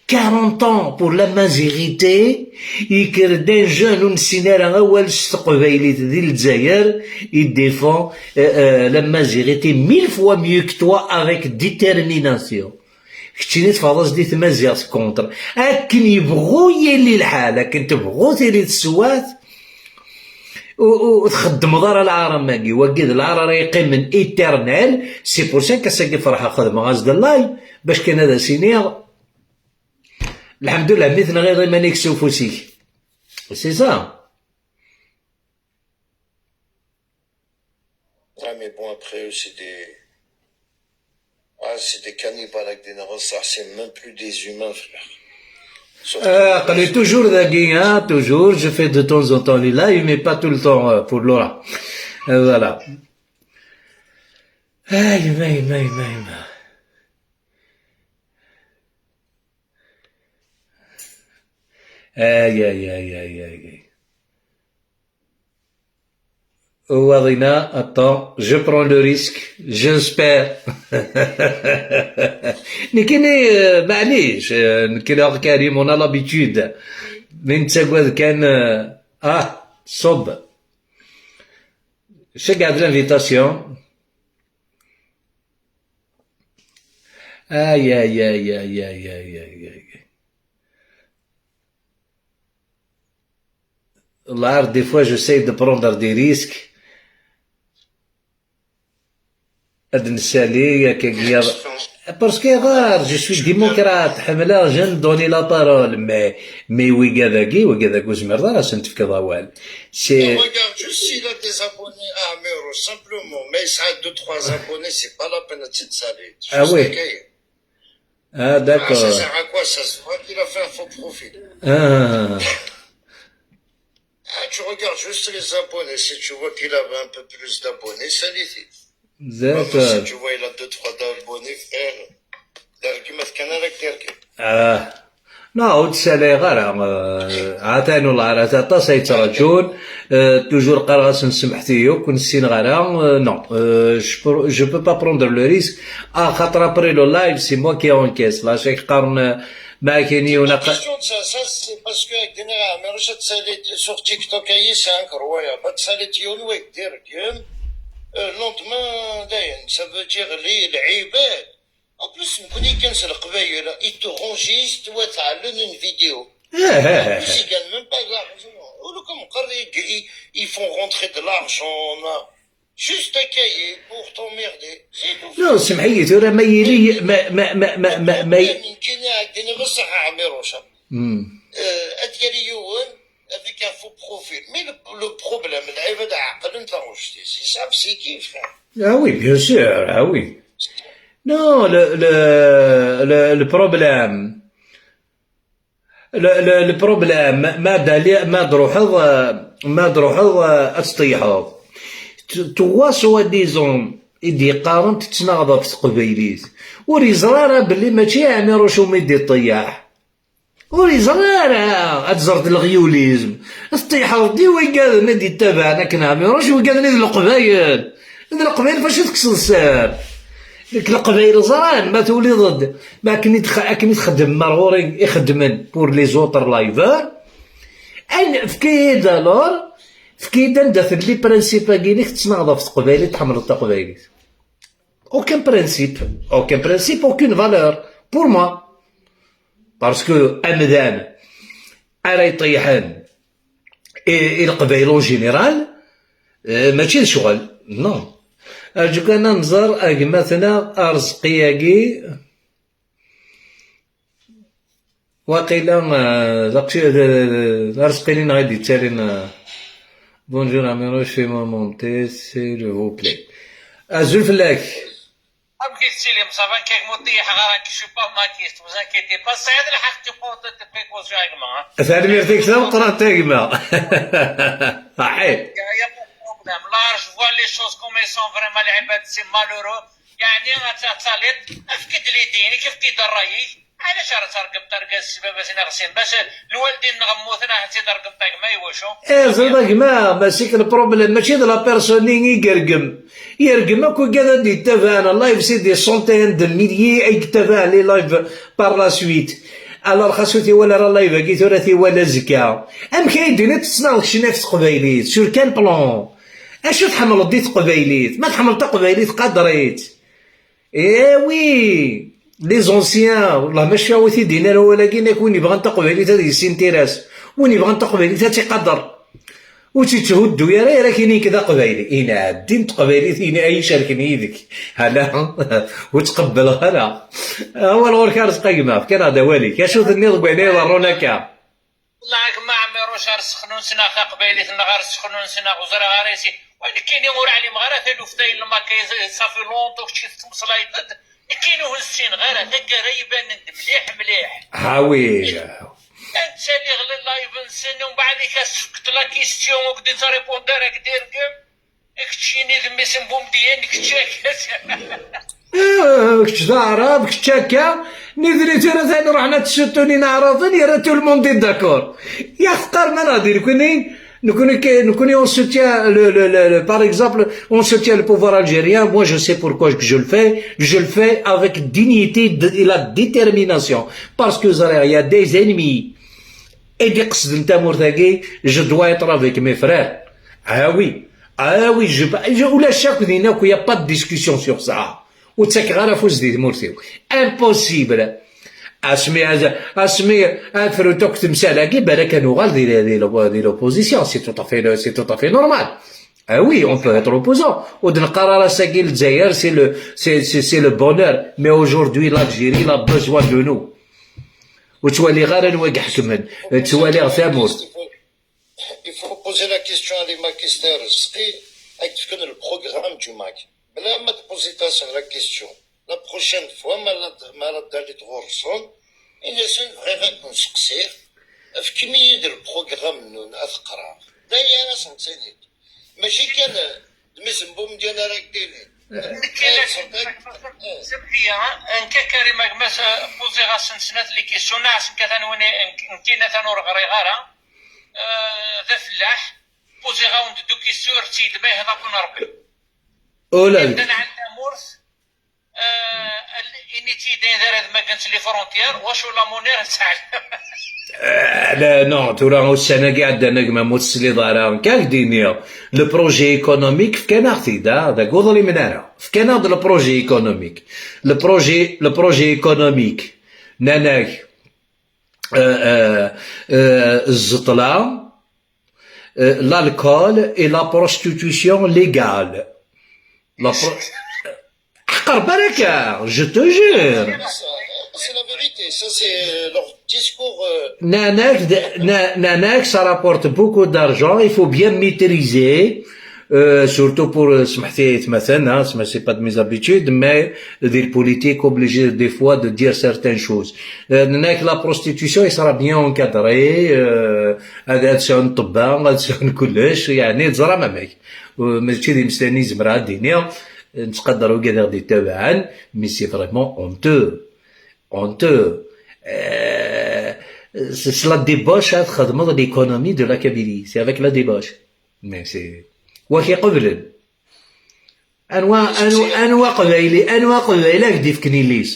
quarante ans pour la mazirité, yekker-d un jeune ur nessin ara awal s teqbaylit di Lezzayer, il défend, euh, euh, la mazirité mille fois mieux que toi avec détermination. Keččini teffɣeḍ-as di tmaziɣt contre. Akken yebɣu yili lḥal, akken tebɣu tili teswiɛt, ur, ur txeddmeḍ ara lɛaṛam-agi. Wagi d lɛaṛ ara yeqqimen éternel. C'est pour ça qu'ass-agi ferḥeɣ xedmeɣ-as-d live, bac kan ad as-iniɣ, lḥemdullah, mi tenɣiḍ iman-ik s ufus-ik. C'est ça. Ah, mais bon, après, eux, c'est des... Ah, c'est des cannibales avec des narosards, c'est même plus des humains, frère. Surtout... Ah, aql-i toujours dagi, hein, toujours. Je fais de temps en temps les lives, mais pas tout le temps, euh, pour Laura. Euh, voilà. Aïe, aïe, aïe, aïe, aïe. Aïe, aïe, aïe, aïe, aïe, aïe. Waḍina, attends, je prends le risque, j'espère. Nekkini, euh, maɛlic, euh, nekkini, Karim, on a l'habitude. Mi nettagad kan, euh, ah, sob. Check out l'invitation. Aïe, aïe, aïe, aïe, aïe, aïe, aïe, aïe. Là, des fois, j'essaie de prendre des risques. Ad nsali, akka, parce que, regarde, je suis démocrate, ḥemmleɣ, je ne donne la parole, mais, mais wigad-agi, wigad-agi ur zmireḍ ara ad sen-tefkeḍ awal. C'est... Regarde juste s'il a des abonnés à Améro, simplement. Mais ça a deux, trois abonnés, c'est pas la peine de s'installer. Ah oui. Ah, d'accord. Ah, ça sert à quoi ? Ça se voit qu'il a fait un faux profil. Ah. Ah, tu regardes juste les abonnés. Si tu vois qu'il avait un peu plus d'abonnés, ça les... D'accord. Si tu vois, il a deux, trois abonnés, frère. L'argument, c'est qu'un caractère. Ah. Non, ur ttsalay ara. Euh, atan ur la ara aṭas ay ttṛajun. Euh, toujours qqareɣ-asen semḥet-iyi akk, ur ssineɣ ara. Euh, non, euh, je peux, je peux pas prendre le risque. Ah, xaṭer après le live, c'est moi qui encaisse. Là, c'est qqaren, euh, ma akin yiwen aq- Question de ça, ça, c'est parce que avec des nerfs, mais Rachid Salit sur TikTok, ayi, c'est incroyable. Salit, yiwen, ouais, des régimes. Euh, le lendemain, d'ailleurs, ça veut dire les, les عباد. En plus, nekkni kan s Leqbayel, il te enregistre, tu vois, ça, une vidéo. En plus, il gagne même pas d'argent. Ou le comme, ils, ils font rentrer de l'argent, là. Juste à cahier pour t'emmerder. C'est tout. Non, semḥ-iyi, tura ma yili, ma, ma, ma, ma, ma, ma, nekkini, nekkini, nekkini, ça, Amirouche. Hmm. Euh, ad yali yiwen avec un faux profil. Mais le, le problème, العباد عاقلين, taɣect-is, ils savent c'est qui, frère. Ah oui, bien sûr, ah oui. Non, le, le, le, le problème, le, le, le problème, ma, ma d-ali-, ma d-truḥeḍ, euh, ma d-truḥeḍ, euh, ad tṭeyyḥeḍ. T-, trois soi-disant i d-yeqqaren tettnaɣeḍ ɣef teqbaylit. Ur yeẓri ara belli mačči Ɛmiruc umi d-iṭeyyaḥ. Ur yeẓri ara ad tẓer d leɣyulizm. Teṭṭiḥeḍ-d i wigaden i d-ittabaɛen akken Ɛmiruc, wigaden i d Leqbayel. D Leqbayel facu tekkseḍ sser? Deg Leqbayel ẓran, ma tuliḍ-d, ma akken i tx-, akken i txeddmem ar ɣur-i i xeddmen pour les autres liveurs. Ayen, efk-iyi-d alors, efk-iyi-d anda telli principe-agi-inek tettnaɣeḍ ɣef teqbaylit, tḥemmleḍ taqbaylit. Aucun principe, aucun principe, aucune valeur pour moi. Parce que amdan ara iṭeyyḥen i, i Leqbayel en général, eh, mačči d ccɣel, non. Arǧu kan ad nẓer a gma-tneɣ Arezqi-agi. Waqila, eh, d aqci-, d, d, d, d Arezqi-nni neɣ i d-yettalin, eh, bonjour Amirouche, fais-moi monter, s'il vous plaît. Azul fell-ak. Amek i tettilim? Ça va, nekk ur ṭeyyḥeɣ ara, je suis pas maquiste, vous inquiétez pas. Tesɛiḍ lḥeqq, tu prends toutes tes précautions, a gma, hein. Tanemmirt-ik tameqqrant, a gma. Aḥi. Y a, y a pas de problème. Là, je vois les choses comme elles sont vraiment, العباد, c'est malheureux. يعني، ad t-, ad taliḍ, efk-d l'idée-inek, efk-d ṛṛay-ik. Ɛlaš ara tergem targaz s baba-s neɣ sin? Bac lwaldin-nneɣ mmuten, ad tt-id-tergem a gma, i wacu? Eh, ẓriḍ a gma, mačči k le problème, mačči d la personne-nni i yergem. Yergem akk wigad ad d-yettabaɛen live, c'est des centaines de milliers ay yettabaɛen les lives par la suite. Alors xas ur t-iwala ara live-agi, tura t-iwala azekka. Amek ay d-tiniḍ tettnaɣeḍ keččini ɣef teqbaylit? Sur quel plan? Acu tḥemmleḍ di teqbaylit? Ma tḥemmleḍ taqbaylit, qader-itt. Eh oui, les anciens, wellah mačči wi t-id-yennan wawal-agi, nekk win yebɣan taqbaylit ad yessintiras, win yebɣan taqbaylit ad tt-iqader. Ur tt-yetthuddu ara, ara k-inin d aqbayli. Ini ɛeddi n teqbaylit, ini ay icerken yid-k. Hala, ur tqebbleɣ ara. Awal ɣur-k a Rezq a gma, fkan-aɣ-d awal-ik. Acu tenniḍ deg wayen iḍerrun akka? Wellah a gma Ɛmiruc, ar sexnun-sen-aɣ taqbaylit-nneɣ, ar sexnun-sen-aɣ, ur ẓriɣ ara isi. Wa nekkini ur ɛlimeɣ ara taluft-a yellam akka, ça fait longtemps kečči tettmeslayeḍ-d. Nekkini ur ssineɣ ara, taggara ibanen-d mliḥ mliḥ. Ah oui. Ad ttaliɣ le live-nsen, umbeɛd ad k-as-tefkeḍ la question, ur k-d-tettrépond ara deg dirgem. Keččini d mmi-s n Bumedyen, kečč akka. Ah, kečč d aɛrab, kečč akka. Nitni tura tani ruḥen ad ssutun ineɛraḍen, yerra tout le monde est d'accord. Ya teqqar ma neɣ di nekkni, nekkni, nekkni on soutient le, le, le, le, par exemple, on soutient le pouvoir algérien. Moi, je sais pourquoi que je le fais. Je le fais avec dignité de, et la détermination. Parce que ẓriɣ, il y a des ennemis. Et d-iqesden tamurt-agi, je dois être avec mes frères. Ah oui, ah oui, je, je, ulac akk din akk, il y a pas de discussion sur ça. Ur ttakeɣ ara afus di tmurt-iw. Impossible. Asmi, asmi ad frunt akk temsal-agi, balak ad nuɣal di, di, di l'opposition. C'est tout à fait, c'est tout à fait normal. Ah oui, on peut être opposant. Ur d-neqqar ara sagi Lezzayer, c'est le, c'est, c'est, c'est le bonheur. Mais aujourd'hui, l'Algérie, il a besoin de nous. Ur ttwaliɣ ara anwa i iḥekmen, ttwaliɣ tamurt. Il faut poser la question à les makistes Rezqi, ad k-d-fken le programme du MAK. Bla ma tpoziḍ-asen la question. La prochaine fois, ma la, ma la d-taliḍ ɣur-sen, ini-asen bɣiɣ ad ken-seqsiɣ, efkem-iyi-d le programme-nwen ad t-qqreɣ. D aya ara sen-tiniḍ. Mačči kan, eh, d mmi-s n Bumedyen ara k-d-inin. Nekk, eh, eh, samḥ-iyi, eh, nekk a Karim, a gma-s, eh, poziɣ-asen snat les questions, nniɣ-asen katan win, nekk, nekkini atan ur ɣriɣ ara, eh, d afellaḥ, poziɣ-awen-d deux questions, rret-iyi-d ma yehda-ken Rebbi. Ula d. Anda nɛan tamurt, Eh, al-, init-iyi-d ayen ara d-magent les frontières, wacu la monnaie ara tettɛellam? Eh, la, non, tura ussan-agi ɛeddan a gma, ma ur tesliḍ ara, kan k-d-iniɣ, le projet économique, fkan-aɣ-t-id, ah, dagi ur ḍlimen ara. Fkan-aɣ-d le projet économique. Le projet, le projet économique, nnan-ak, eh, eh, eh, ẓẓeṭla, euh, l'alcool et la prostitution légale. La pro-, ḥqer baraka, je te jure. C'est la vérité, ça c'est leur discours, euh. Nnan-ak d-, na-, nnan-ak, ça rapporte beaucoup d'argent, il faut bien maîtriser, euh, surtout pour, euh, smeḥ-iyi aytmaten, hein, c'est pas de mes habitudes, mais des politiques obligés des fois de dire certaines choses. Euh, nnan-ak la prostitution, il sera bien encadré, euh, ad, ad sɛun ṭṭebba, ad sɛun kullec, yeɛni teẓram amek. Mačči d imeslayen i zemreɣ ad d-iniɣ, nettqadar wigad i ɣ-d-ittabaɛen, mais c'est vraiment honteux. Honteux. Euh, c'est, c'est la débauche ad txedmeḍ l'économie de la Kabylie. C'est avec la débauche. Mais c'est, wa k-iqeblen. Anwa, anwa, anwa aqbayli, anwa aqbayli ad k-d-ifken yelli-s?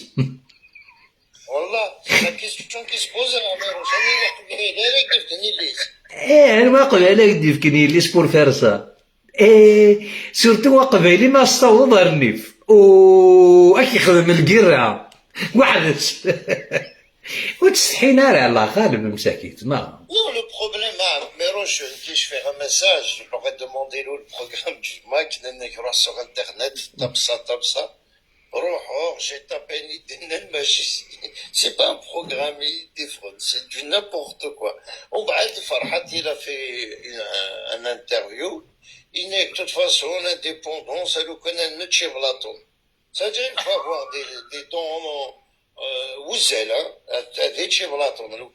Wallah, c'est la question qui se pose, Ɛmiruc. Anwa aqbayli ara k-d-ifken yelli-s? Eh, anwa aqbayli ad k-d-ifken yelli-s pour faire ça? Eh, surtout aqbayli ma s-tawḍeḍ ar nnif. U ad k-ixdem lgirra. Weḥd-s. Ur ttsetḥin ara, Allah ɣaleb, msakit, ma. Non, le problème, ah, Miroche, je vais faire un message, je leur ai demandé le programme du MAK, nnan-ak ruḥ sur Internet, ṭabsa, ṭabsa. Ruḥeɣ, j'ai tapé, nnan-ak, c'est pas un programme, c'est du n'importe quoi. ومبعد فرحات, il a fait une, un, un interview, il dit de toute façon, l'indépendance, elle connaît notre chez Platon. C'est-à-dire, il faut avoir des, des dons, euh, وزالة, هذه شي بلاطون.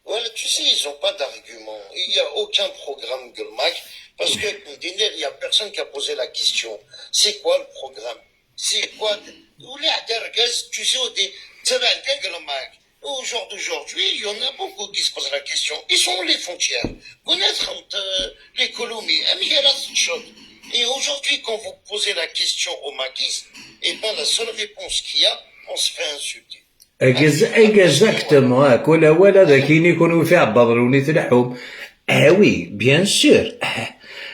Voilà, tu sais, ils ont pas d'argument. Il y a aucun programme, Gulmak, parce que, il y a personne qui a posé la question. C'est quoi le programme? C'est quoi? ولا حتى ركز, tu sais, au dé-, تبع كان Gulmak. Au jour d'aujourd'hui, il y en a beaucoup qui se posent la question. Ils sont les frontières. Connaître, euh, l'économie, أميرة الشرط. Et aujourd'hui, quand vous posez la question aux makistes, eh ben, la seule réponse qu'il y a, on se fait insulter. Ex-, exactement, ah, kul awal ad ak-yini kunwi f iɛebbaḍen-nwen i tleḥḥum. Ah oui, bien sûr. Ah,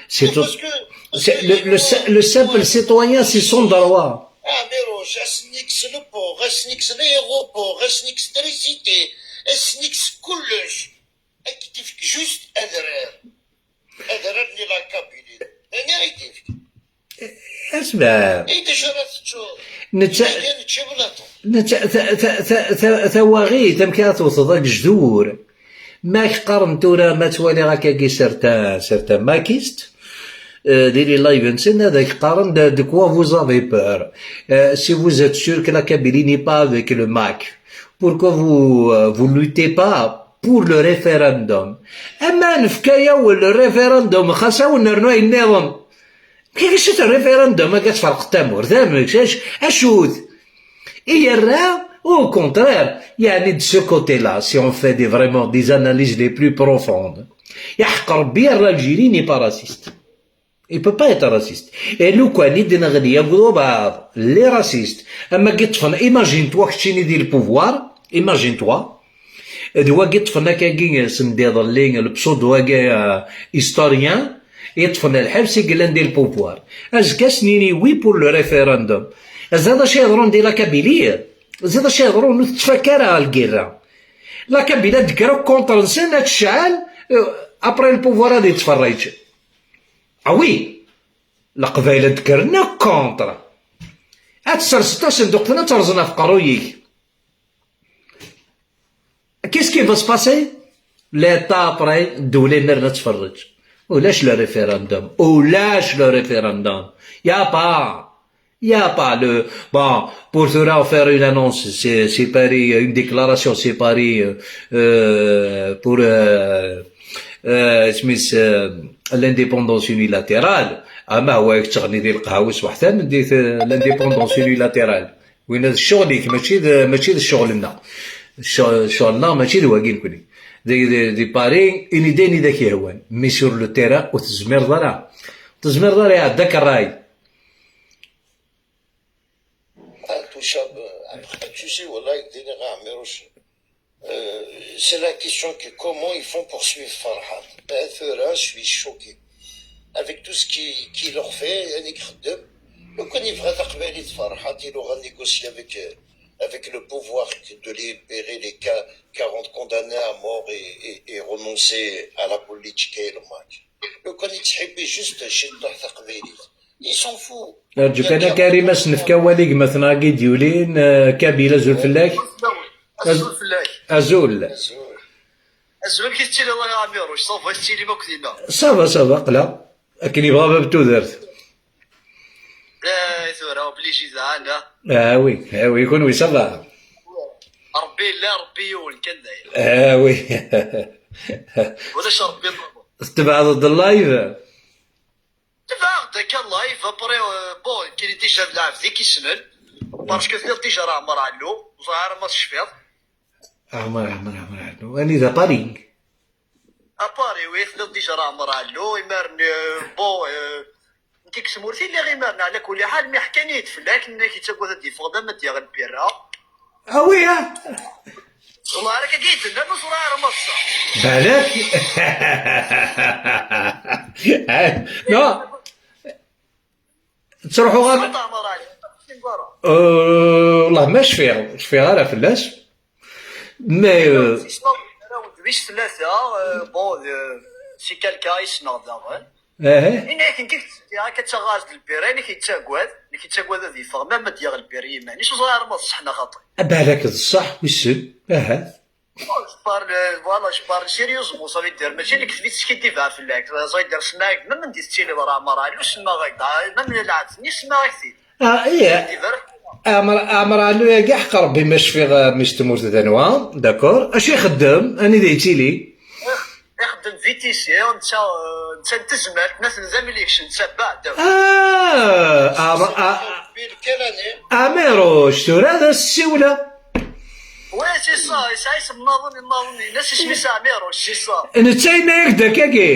c'est tout, c'est le, le si-, le simple citoyen, c'est son droit. Amiruc, ad sen-ikkes le port, ad sen-ikkes l'aéroport, ad sen-ikkes trisiti, ad sen-ikkes kullec. Ad k-d-ifk juste adrar. Adrar-nni la Kabylie. Nniɣ i d-ifk. Asma. I d acu ara teččeḍ? Netta, netta, ta-, ta-, ta-, ta-, tawaɣit, amek ara tewteḍ agejdur? Ma k-qqaren tura, ma ttwaliɣ akkagi certains, certains makistes, euh, di les lives-nsen, ad ak-qqaren de, de quoi vous avez peur? Euh, si vous êtes sûr que la Kabylie n'est pas avec le MAK, pourquoi vous, euh, vous luttez pas pour le référendum? Ama nefka-yawen le référendum, xas awen nernu ayen nniḍen. Kif ici-t référendum akka tferqeḍ tamurt? Amek, ac-, acu-t? I yerra, au contraire, yeɛni de ce côté-là, si on fait des, vraiment des analyses les plus profondes, yeḥqer Rebbi yerra Algérie n'est pas raciste. Il peut pas être raciste. Et lukan i d-neɣli akked ubaɛḍ, les racistes, ama yeṭṭfen, imagine-toi keččini di le pouvoir, imagine-toi, d wagi ṭṭfen akkagi sendiḍelli, le pseudo-agi, euh, historien, yeṭṭfen lḥebs i yellan di le pouvoir. Azekka ad s-nini oui pour le référendum. Ziɣ d acu yeḍrun di la Kabylie? Ziɣ d acu yeḍrun, ur tettfakka ara lgirra. La Kabylie ad d-tekker akk contre-nsen, ad tecɛel, euh, après le pouvoir ad yettferriǧ. Ah oui, Leqbayel ad d-kkren akk contre. Ad tserseḍ tasenduqt-nni ad terẓen ɣef qerruy-ik. Qu'est-ce qui va se passer? L'État après, ddewla imir ad tferreǧ. Ulac le référendum. Ulac le référendum. Y a pas. Y a pas le, bon, pour tura faire une annonce, c'est, c'est pareil, une déclaration, c'est pareil, euh, euh, pour, euh, euh, isem-is, euh, l'indépendance unilatérale. Ama هو يتغني ديال القهوة صباح ثامن ديت، euh, l'indépendance unilatérale. وين هذا الشغل يك، ماشي ذا، ماشي ذا الشغل لنا. الشغل، الشغل لنا ماشي ذا واقي نكوني. ذي، ذي، ذي باري، إني داني ذاك يهوان. Mais sur le terrain، وتزمير ضرا. تزمير ضرا يعدك الراي. Intouchable. Après, tu sais, والله يديني غا عميروش. Euh, c'est la question que comment ils font pour suivre Farhat. Ben, ثورة, je suis choqué. Avec tout ce qui, qui leur fait, يعني يخدم. لو كان يبغى تقبيلي Farhat, il aura négocié avec, euh, avec le pouvoir que de libérer les ca-, quarante condamnés à mort et, et, et renoncer à la politique et le MAK. لو كان يتحبي juste شي طاح تقبيلي. Il s'en fout. Arǧu kan a Karim, ad s-nefk awal i gma-tneɣ-agi d-yulin, eh, Kabil, azul fell-ak. Azul fell-ak. Azul. Azul. Azul, amek i tettiliḍ a Ɛmiruc? Ça va, i tettiliḍ akk dinna? Ça va, ça va, aql-aɣ. Akken yebɣa bab n tudert. Eh, tura, obligé da, neɣ? Ah oui, ah oui, kunwi, ça va. Rebbi yella, Rebbi yiwen kan dayen. Ah oui. Ulac Rebbi nniḍen. Tebɛeḍ-d live? Tebɛeɣ-d akka live, après, euh, bon, kini déjà d lɛebd i k-issnen, parce que tliḍ déjà Ɛmer Ɛellu, ẓriɣ ara ma tecfiḍ. Ɛmer, Ɛmer, Ɛmer Ɛellu, anida Paris? À Paris, oui, tliḍ déjà Ɛmer Ɛellu, imaren, euh, bon, euh, nekk deg tmurt i lliɣ imaren, ɛla kulli ḥal, mi ḥkan-iyi-d fell-ak, nnan-ak yettagad ad d-yeffeɣ d ama d-yaɣ lbirra. Ah oui, ah. Ẓriɣ akka i d-nnan, ur ẓriɣ ara ma d ṣṣeḥ. Balak. Non. Ttruḥuɣ ad... Ẓriɣ Ɛmer Ɛellu. Euh, والله ma cfiɣ, cfiɣ ara fell-as. Mais, euh, isem-, isem-, wis tlata, euh, bon, euh, si quelqu'un i ssneɣ daɣen. Aha. Ini-ak nekk akka ttaɣeɣ-as-d lbira, nekk yettagad, nekk yettagad ad yeffeɣ, ma ma d-yaɣ lbira i yiman-is, ur ẓriɣ ara ma d ṣṣeḥ neɣ xaṭi. Balak d ṣṣeḥ, wissen. Aha. Oh, je parle, euh, voilà, je parle sérieusement, ça veut dire, mačči nekk d tiskiddibeɣ fell-ak, ça veut dire, semmaɣ-ak-d, même anda tettiliḍ ara Ɛmer Ɛellu, semmaɣ-ak-d, ah, même lɛebd-nni, semmaɣ-ak-t-id. Ah, iya. Ɛmer, Ɛmer Ɛellu-agi ḥeqq Rebbi ma cfiɣ, eh, mmi-s n tmurt d anwa, d'accord? Acu ixeddem? Anida yettili? Ixeddem V T C, netta, eh, netta n tezmert, ma tenza mlikec, netta beɛd. Ah, Ɛmer, ah, Amiruc, tura ad as-ssiwleɣ. Oui, c'est ça, yesɛa isem nniḍen, nniḍen, ines isem-is Amiruc, c'est ça. Netta yenna-yak-d akkagi.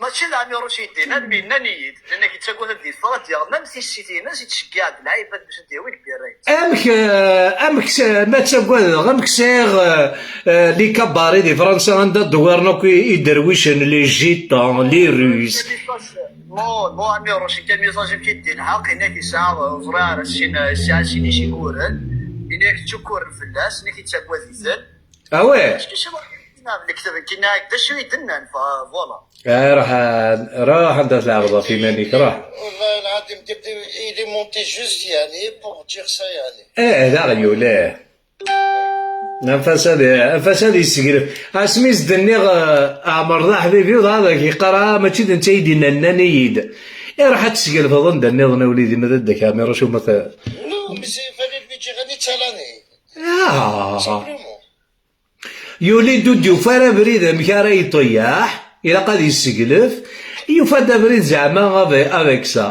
Mačči d Ɛmiruc i yi-d-yennan, mi nnan-iyi-d, nnan-ak yettagad ad yeffeɣ, ad yaɣ, même tissit-ines yettceggiɛ-d lɛibad bac ad d-yawi lbira-ines. Amek, eh, amek s-, ma ttagadeɣ, amek sɛiɣ, eh, eh, les cabarets di Fransa anda d-wwiren akk i-, iderwicen, les gitans, les russes. Mo, mo Ɛmiruc, kan message-im ki d-ilḥaq, inak yesɛa, ẓriɣ ara sin, yesɛa sin icikuren, inak ttukuren fell-as, inak yettagad-iten. Ah ouais? Parce que c'est vrai, lekdeb n kinna d acu i d-nnan, fa, voilà. Ah, ruḥ, ruḥ anda tleɛbeḍ ɣef iman-ik, ruḥ. والله العظيم, il est monté juste, يعني, pour dire ça, يعني. Eh, d aɣyul, eh. Anef-as ad, anef-as ad yesseglef. Asmi s-d-nniɣ, eh, Ɛmer d aḥbib-iw, dɣa ad ak-yeqqar, ah, mačči d netta i d-yennan, nnan-iyi-d. Iruḥ ad tesgelfeḍ anda nniḍen a wlidi, ma d adda-k Ɛmiruc u ma t- Non, mais c'est, fallait lui dire, ani ttalani. Ah. Simplement. Yuli-d ur d-yufi ara abrid amek ara iṭeyyeḥ, ilaq ad yesseglef, yufa-d abrid zeɛma avec, avec ça.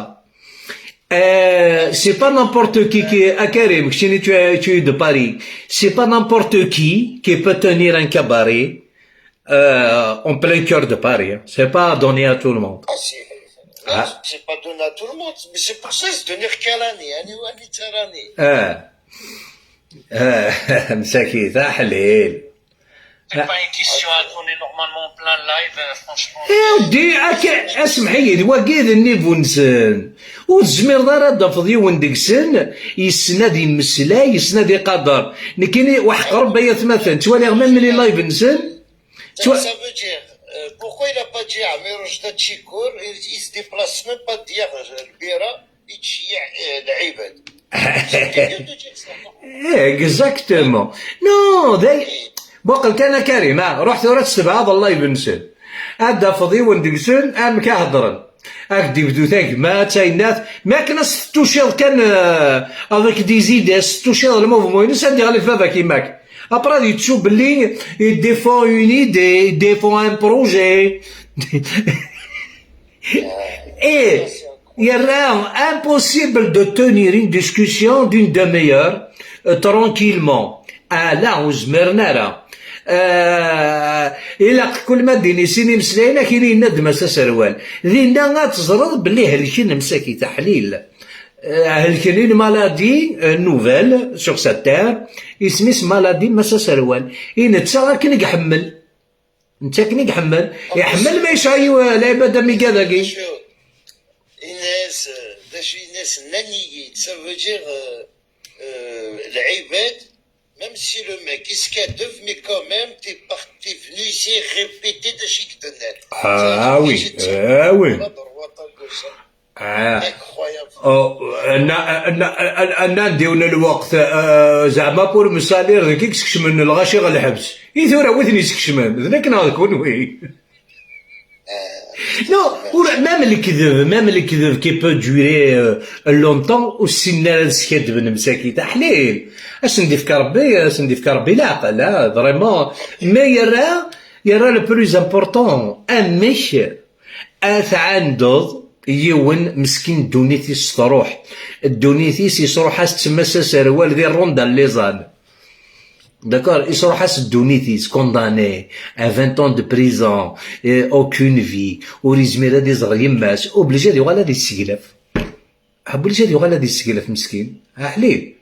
Euh, c'est pas n'importe qui, qui, à Karim, keččini tu es, tu es de Paris. C'est pas n'importe qui qui peut tenir un cabaret, euh, en plein cœur de Paris, hein. C'est pas donné à tout le monde. Ah, si. Non, c'est pas donné à tout le monde, mais c'est pour ça que c'est donné à Kalani, ani, ani ttalani. Ah. Ah, مساكين، ah, حليل. C'est pas une question à tourner normalement en plein live, euh, franchement. Eh, ودي, أك-, اسمح لي, d wagi d nnivu-nsen. Ur tezmireḍ ara ad d-tafeḍ yiwen deg-sen yessen ad yemmeslay, yessen ad iqader. Nekkini, weḥq Rebbi, ay atmaten, ttwaliɣ même les live-nsen. Ça, ça veut dire, euh, pourquoi il a pas dit Amirouche Tchikur, il, il se déplace même pas dire, euh, le Bira. Yettceyyiɛ, eh, lɛibad. Eh, exactement. Non, day, buqel kan a Karim, ah, ruḥ tura ad tessebɛaḍ live-nsen. Ad d-tafeḍ yiwen deg-sen, amek i heddren. Ad k-d-ibdu tagmat, ayennat. Mi akken ad s-tettuciḍ kan, euh, avec des idées, ad s-tettuciḍ le mouvement-ines, ad d-iɣleb baba-k, yemma-k. Après, ad yettu belli il défend une idée, il défend un projet. Et yerra impossible de tenir une discussion d'une demi-heure, euh, tranquillement. Ah, la, ur zmiren ara. Euh, ilaq kul ma d-ini sin imeslayen, akin yenna-d Mass Aserwal. Dinna ad teẓreḍ belli helken msakit, aḥlil. Euh, helken une maladie, euh, nouvelle sur cette terre. Isem-is maladie Mass Aserwal. I netta akken i iḥemmel. Netta akken i iḥemmel. Iḥemmel ma yesɛa yiw-, lɛibad am igad-agi. Ines, euh, d acu Ines, nnan-iyi-d, ça veut dire, euh, euh, lɛibad, même si le mec iskaddeb, mais quand même, t'es parti, venu ici répéter d acu i k-d-nnan. Ah oui, ah oui. Incroyable. Oh, nna-, nna-, nna-, nnan-d yiwen lweqt, eh, zeɛma pour me salir deg i yeskecmen lɣaci ɣer lḥebs. I tura wi ten-iskecmen? D nekk neɣ d kunwi? Non, ur, même lekdeb, même lekdeb qui peut durer, euh, longtemps, ur ssinen ara ad skadben msakit. Aḥlil! Ad sen-d-ifk Rebbi, ad sen-d-ifk Rebbi leɛqel, ah, vraiment. Mais yerra, yerra le plus important, amek ad tɛandeḍ yiwen meskin ddunit-is truḥ. Ddunit-is yesruḥ-as-tt Mass Aserwal di ronda n liẓan. D'accord, yesruḥ-as ddunit-is, condamné à vingt ans de prison, et aucune vie, ur yezmir ad iẓer yemma-s, obligé ad yuɣal ad yesseglef. Obligé ad yuɣal ad yesseglef, meskin. Aḥlil.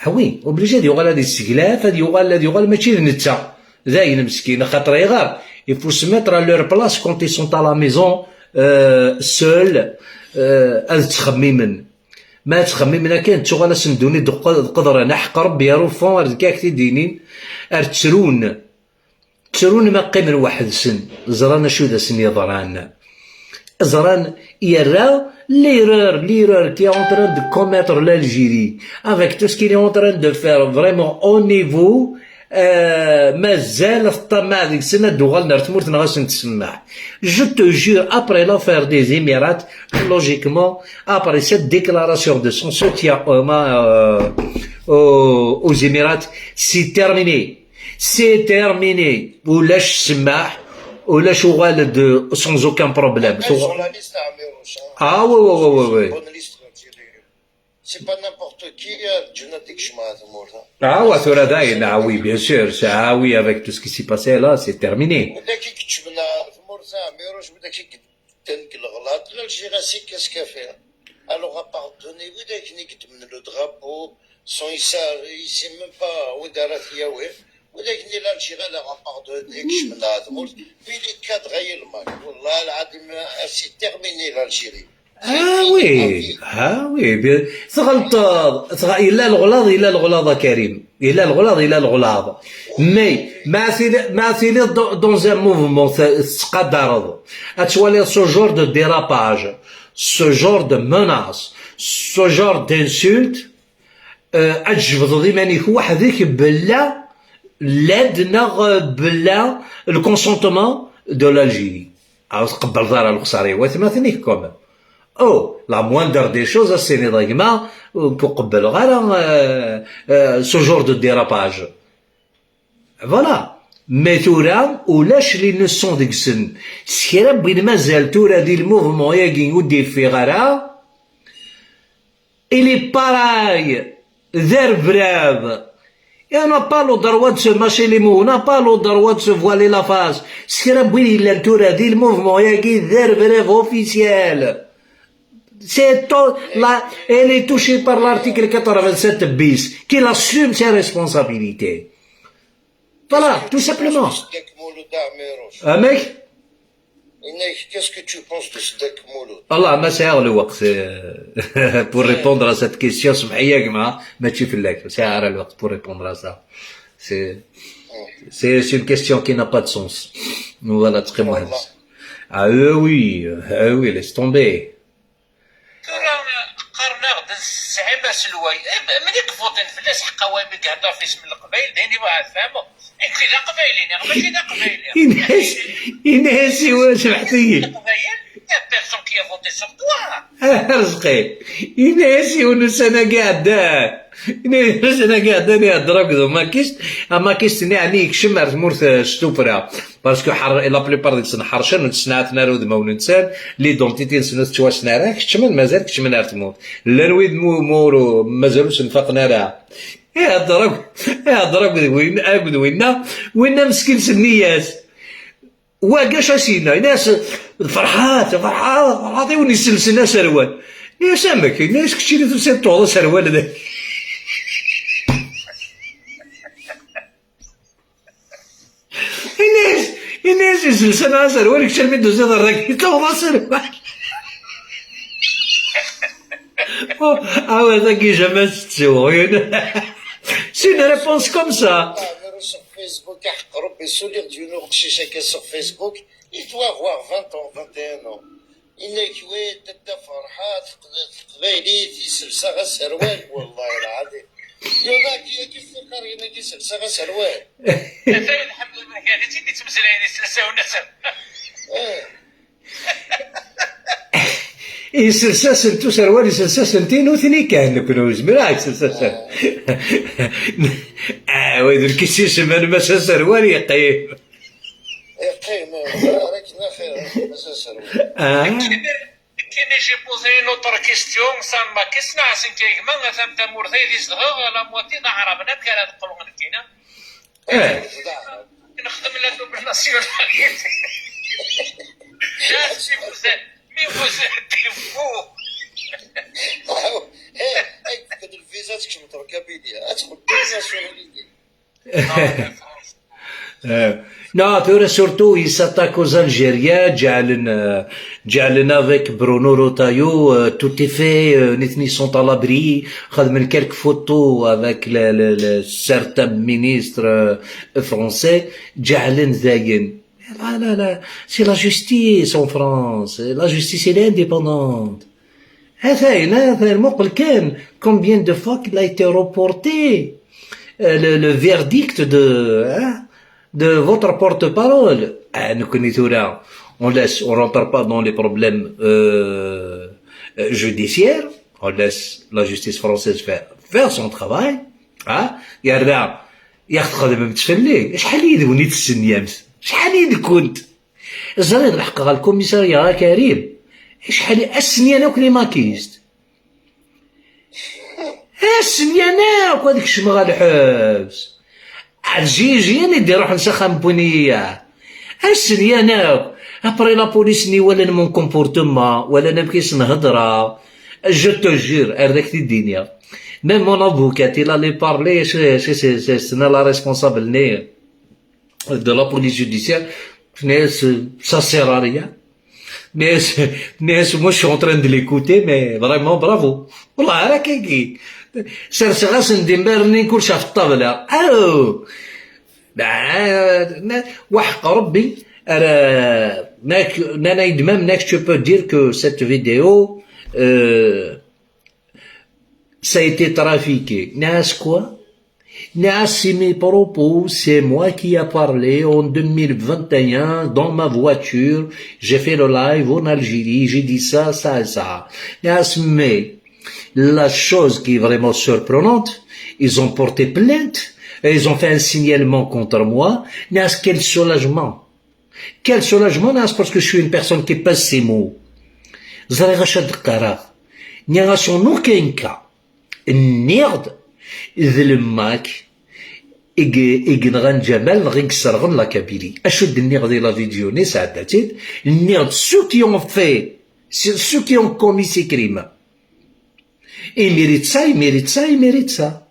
Ah oui, obligé ad yuɣal ad yesseglaf, ad yuɣal, ad yuɣal mačči d netta. Dayen meskin, axaṭer ayɣer? Il faut se mettre à leur place quand ils sont à la maison, euh, seuls, euh, ad ttxemmimen. Ma ad ttxemmimen akken, ttuɣal-asen ddunit d qe-, d qedren. Aḥeqq Rebbi, ar ufan, ar deg ak-t-id-inin, ar ttrun. Ttrun ma qqimen weḥd-sen, ẓran acu d asen-yeḍran. Ẓran, yerra l'erreur, l'erreur qui est en train de commettre l'Algérie, avec tout ce qu'il est en train de faire vraiment au niveau, euh, mazal teṭṭamaɛ deg-sen ad d-uɣalen ar tmurt neɣ ad sen-tsemmeḥ. Je te jure, après l'affaire des Émirats, logiquement, après cette déclaration de son soutien au, euh, aux, aux Émirats, c'est terminé. C'est terminé. Ulac ssmaḥ, ulac uɣal-d sans aucun problème. Sur la liste, Amirouche, hein. Ah, ouais, ouais, ouais, ouais, ouais. Bonne liste, Algérie. C'est pas n'importe qui, euh, Jonathan Kishma, Mourza. Ah ouais, tura dayen, ah oui, bien sûr, c'est, ah oui, avec tout ce qui s'est passé là, c'est terminé. Widak i ikeččmen ar tmurt a Ɛmiruc, widak i yedden deg leɣlaḍ, l'Algérie c'est qu'est-ce qu'elle fait. Alors à pardonner, widak i yeddmen le drapeau, sans il sait, il sait même pas où ara t-yawi. Widak i l'Algérie, alors à pardonner, i ikeččmen ar tmurt, puis les cadres à Yelmak. Wallah, العظيم, c'est terminé l'Algérie. Ah oui, ah oui, bien. Tɣelṭeḍ, tɣ- yella leɣlaḍ, yella leɣlaḍ a Karim. Yella leɣlaḍ, yella leɣlaḍ. Mais, ma tili, ma tili dans, dans un mouvement, t- tettqadareḍ. Ad twaliḍ ce genre de dérapage, ce genre de menace, ce genre d'insulte, euh, ad tjebdeḍ iman-ik weḥd-k bella l'aide neɣ, euh, bella le consentement de l'Algérie. Ur tqebbleḍ ara lexsara i watmaten-ik, quand même. Oh, la moindre des choses, ad s-tiniḍ a gma, ur qebbleɣ ara, euh, euh, ce genre de dérapage. Voilà. Mais tura, ulac les leçons deg-sen. S kra n win mazal tura di le mouvement-agi ur d-yeffiɣ ara, il est pareil, d arebrab. Et on n'a pas le droit de se mâcher les mots, on n'a pas le droit de se voiler la face. S kra n win yellan tura di le mouvement-agi d arebrab officiel. C'est to- la, elle est touchée par l'article quatre-vingt-sept bis, qu'il assume ses responsabilités. Voilà, tout simplement. Amek? Qu'est-ce que tu penses de Sdak Mouloud? Allah, ma sɛiɣ lweqt, euh, pour répondre à cette question, semḥ-iyi a gma, mačči fell-ak, ur sɛiɣ ara lweqt pour répondre à ça. C'est, c'est, c'est une question qui n'a pas de sens. Voilà, très mal. Ah oui, ah oui, laisse tomber. Tura qqaren-aɣ-d zɛim aselway. Eh, mani ivuṭin fell-as ḥeqqa waymi ihedder ɣef isem n Leqbayel, d ayen i bɣa ad fehmeɣ. Nekki d aqbayli, neɣ mačči d aqbayli? Ini-as, ini-as i wa-, smeḥt-iyi. Leqbayel, il y a personne qui a voté sur toi. Ah, Rezqi, ini-as i yiwen ussan-agi iɛeddan. Ini-as i yiwen ussan-agi iɛeddan ihedder akked umakist. Amakist-nni ɛni yekcem ar tmurt, eh, s tuffra. Parce que ḥer-, la plupart deg-sen ḥercen, ur ttesnaɛten ara udmawen-nsen, l'identité-nsen ur tettwassen ara, keččmen, mazal keččmen ar tmurt. Llan wid mu-, muru, mazal ur sen-faqen ara. Ihedder akk, ihedder akked win-, akked winna, winna meskin s nniya-s. Wagi acu as-yenna? Yenna-as, "Ferḥat, ferḥat, ferḥat, i wen-iselsen aserwal." Yenna-as, "Amek?" Yenna-as, "Keččini tusiḍ tuɣeḍ aserwal da." Ini-as, ini-as iselsan aserwal, kečč armi d-tusiḍ ar dagi, tuɣeḍ aserwal. Oh, ah ouais, dagi jamais tettuɣ. C'est une réponse comme ça. Sur Facebook, aḥeqq Rebbi, suliɣ-d yiwen uqcic akka sur Facebook, il doit avoir vingt ans, vingt et un ans. Yenna-k, "Oui, Tata Ferḥat, teqbaylit, iselsa aserwal, wallahi lɛadim." Yenna-k, yak iftiqar, yenna-k iselsa aserwal. Ata Lḥemd Lmergani, d tin yettmeslayen iselsa-wen aserwal. Eh. Iselsa-sent userwal, iselsa-sent i nutni kan, nekni ur zmireɣ iselsa-sen. Ah, wa d lkis isemman, ma s aserwal yeqqim. Yeqqim, eh, akken axir, ma s aserwal. Ah. Nekkini, j'ai posé une autre question, ça ne m'a question, asen kay gma, atan tamurt ay di zedɣeɣ, la moitié d aɛraben, amek ara d-qqleɣ nekkini? Eh. Nexdem la double nationalité. Là, si vous êtes, mais vous êtes des fous. Eh, eh, le visa, c'est que je me trompe, Kabylie, hein, c'est une double nationalité. Eh, non, tura surtout, il s'attaque aux Algériens, ǧeɛlen, euh, ǧeɛlen avec Bruno Retailleau, euh, tout est fait, euh, nitni sont à l'abri, xedmen quelques photos avec le, le, le, certains ministres, euh, français, ǧeɛlen dayen. Là, là, là, c'est la justice en France, la justice, elle est indépendante. Atan, atan, muqel kan, combien de fois qu'il a été reporté, euh, le, le verdict de, hein, de votre porte-parole. Ah, nekkni tura, on laisse, on rentre pas dans les problèmes, euh, euh, judiciaires, on laisse la justice française faire, faire son travail, hein. Yerna, yak txedmemt fell-i, acḥal yid-wen i tessenyamt? Acḥal yid-kent? Ẓriɣ lḥeqq ɣer lkumisarya, a Karim. Acḥal i ass-nni akk les maquistes. Ass-nni-a akk ad kecmeɣ ɣer lḥebs. Ɛad jijiyen i d-iruḥen s axxam n win i yi-, ass-nni-a akk. Après la police-nni walan mon comportement, walan amek i s-nhedreɣ. Je te jure, ar d ak-t-id-iniɣ. Même mon avocat, il allait parler, c'est, c'est, c'est, c'est, c'est la responsable-nni de la police judiciaire, mais ça sert à rien. Mais, mais moi, je suis en train de l'écouter, mais vraiment, bravo. Wallah, ara kaki. Serseɣ-asen-d imar-nni kullec ɣef ṭṭabla. Aw! Waḥeq Rebbi, ara, nek, nana-yi-d même, nek, tu peux dire que cette vidéo, euh, ça a été trafiqué. N'est-ce quoi? Nniɣ-as, c'est mes propos, c'est moi qui a parlé en deux mille vingt et un dans ma voiture. J'ai fait le live en Algérie, j'ai dit ça, ça et ça. Nniɣ-as, mais la chose qui est vraiment surprenante, ils ont porté plainte et ils ont fait un signalement contre moi. Nniɣ-as, quel soulagement. Quel soulagement, nniɣ-as, parce que je suis une personne qui pèse ses mots. Ẓriɣ acu ad d-qqareɣ. Nniɣ-as, en aucun cas. Nniɣ-d d Lmak i y-, i yenɣan Ǧamal neɣ i yesserɣen la Kabylie. Acu d-nniɣ di la vidéo-nni, sɛedda-tt-id? Nniɣ-d ceux qui ont fait, ceux qui ont commis ces crimes. Ils méritent ça, ils méritent ça, ils méritent ça.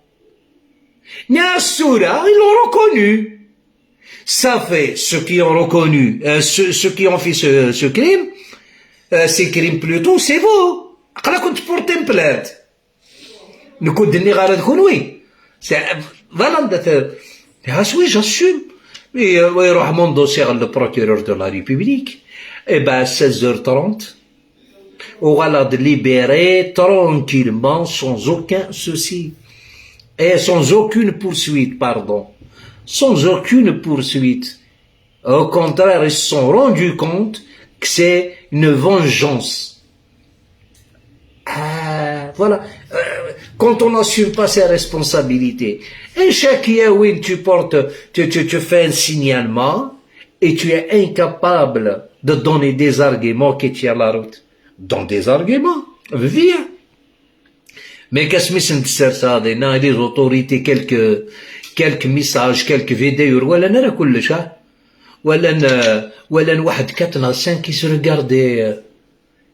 Nniɣ-as tura, ils l'ont reconnu. Ça fait ceux qui ont reconnu, euh, ceux, ceux qui ont fait ce, ce crime, euh, ces crimes plutôt, c'est vous. Aql-aken tportem plainte. Nekk ur d-nniɣ ara d kenwi. C'est, voilà, ah oui, j'assume. Et, euh, oui, iruḥ mon dossier ɣer le procureur de la République. Et ben, à seize heures trente, uɣaleɣ-d libéré tranquillement, sans aucun souci. Et sans aucune poursuite, pardon. Sans aucune poursuite. Au contraire, ils se sont rendus compte que c'est une vengeance. Ah, voilà. Euh, quand on n'assume pas ses responsabilités, et chaque year when tu portes, tu, tu, tu fais un signalement et tu es incapable de donner des arguments qui tiennent la route. Donne des arguments. Viens. Mais qu'est-ce que c'est que ça, les autorités, quelques, quelques messages, quelques vidéos, voilà, nara كلش, hein. Walan, euh, walan واحد quatre neuf cinq qui se regardaient, euh,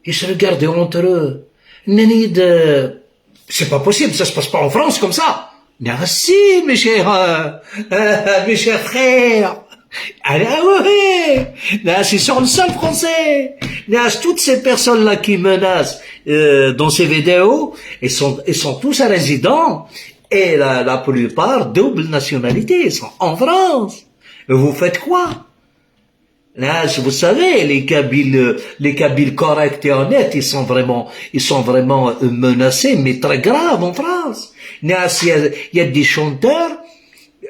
ils se regardaient entre eux. Nani de, c'est pas possible, ça se passe pas en France comme ça. Mais ah si, mes chers, euh, euh, mes chers frères. Allez, ah ouais, là, c'est sur le sol français. Là, toutes ces personnes-là qui menacent, euh, dans ces vidéos, ils sont, ils sont tous résidents. Et la, la plupart, double nationalité, ils sont en France. Et vous faites quoi? Là, vous savez, les Kabyles, les Kabyles corrects et honnêtes, ils sont vraiment, ils sont vraiment, euh, menacés, mais très grave en France. Là, il y a, il y a des chanteurs,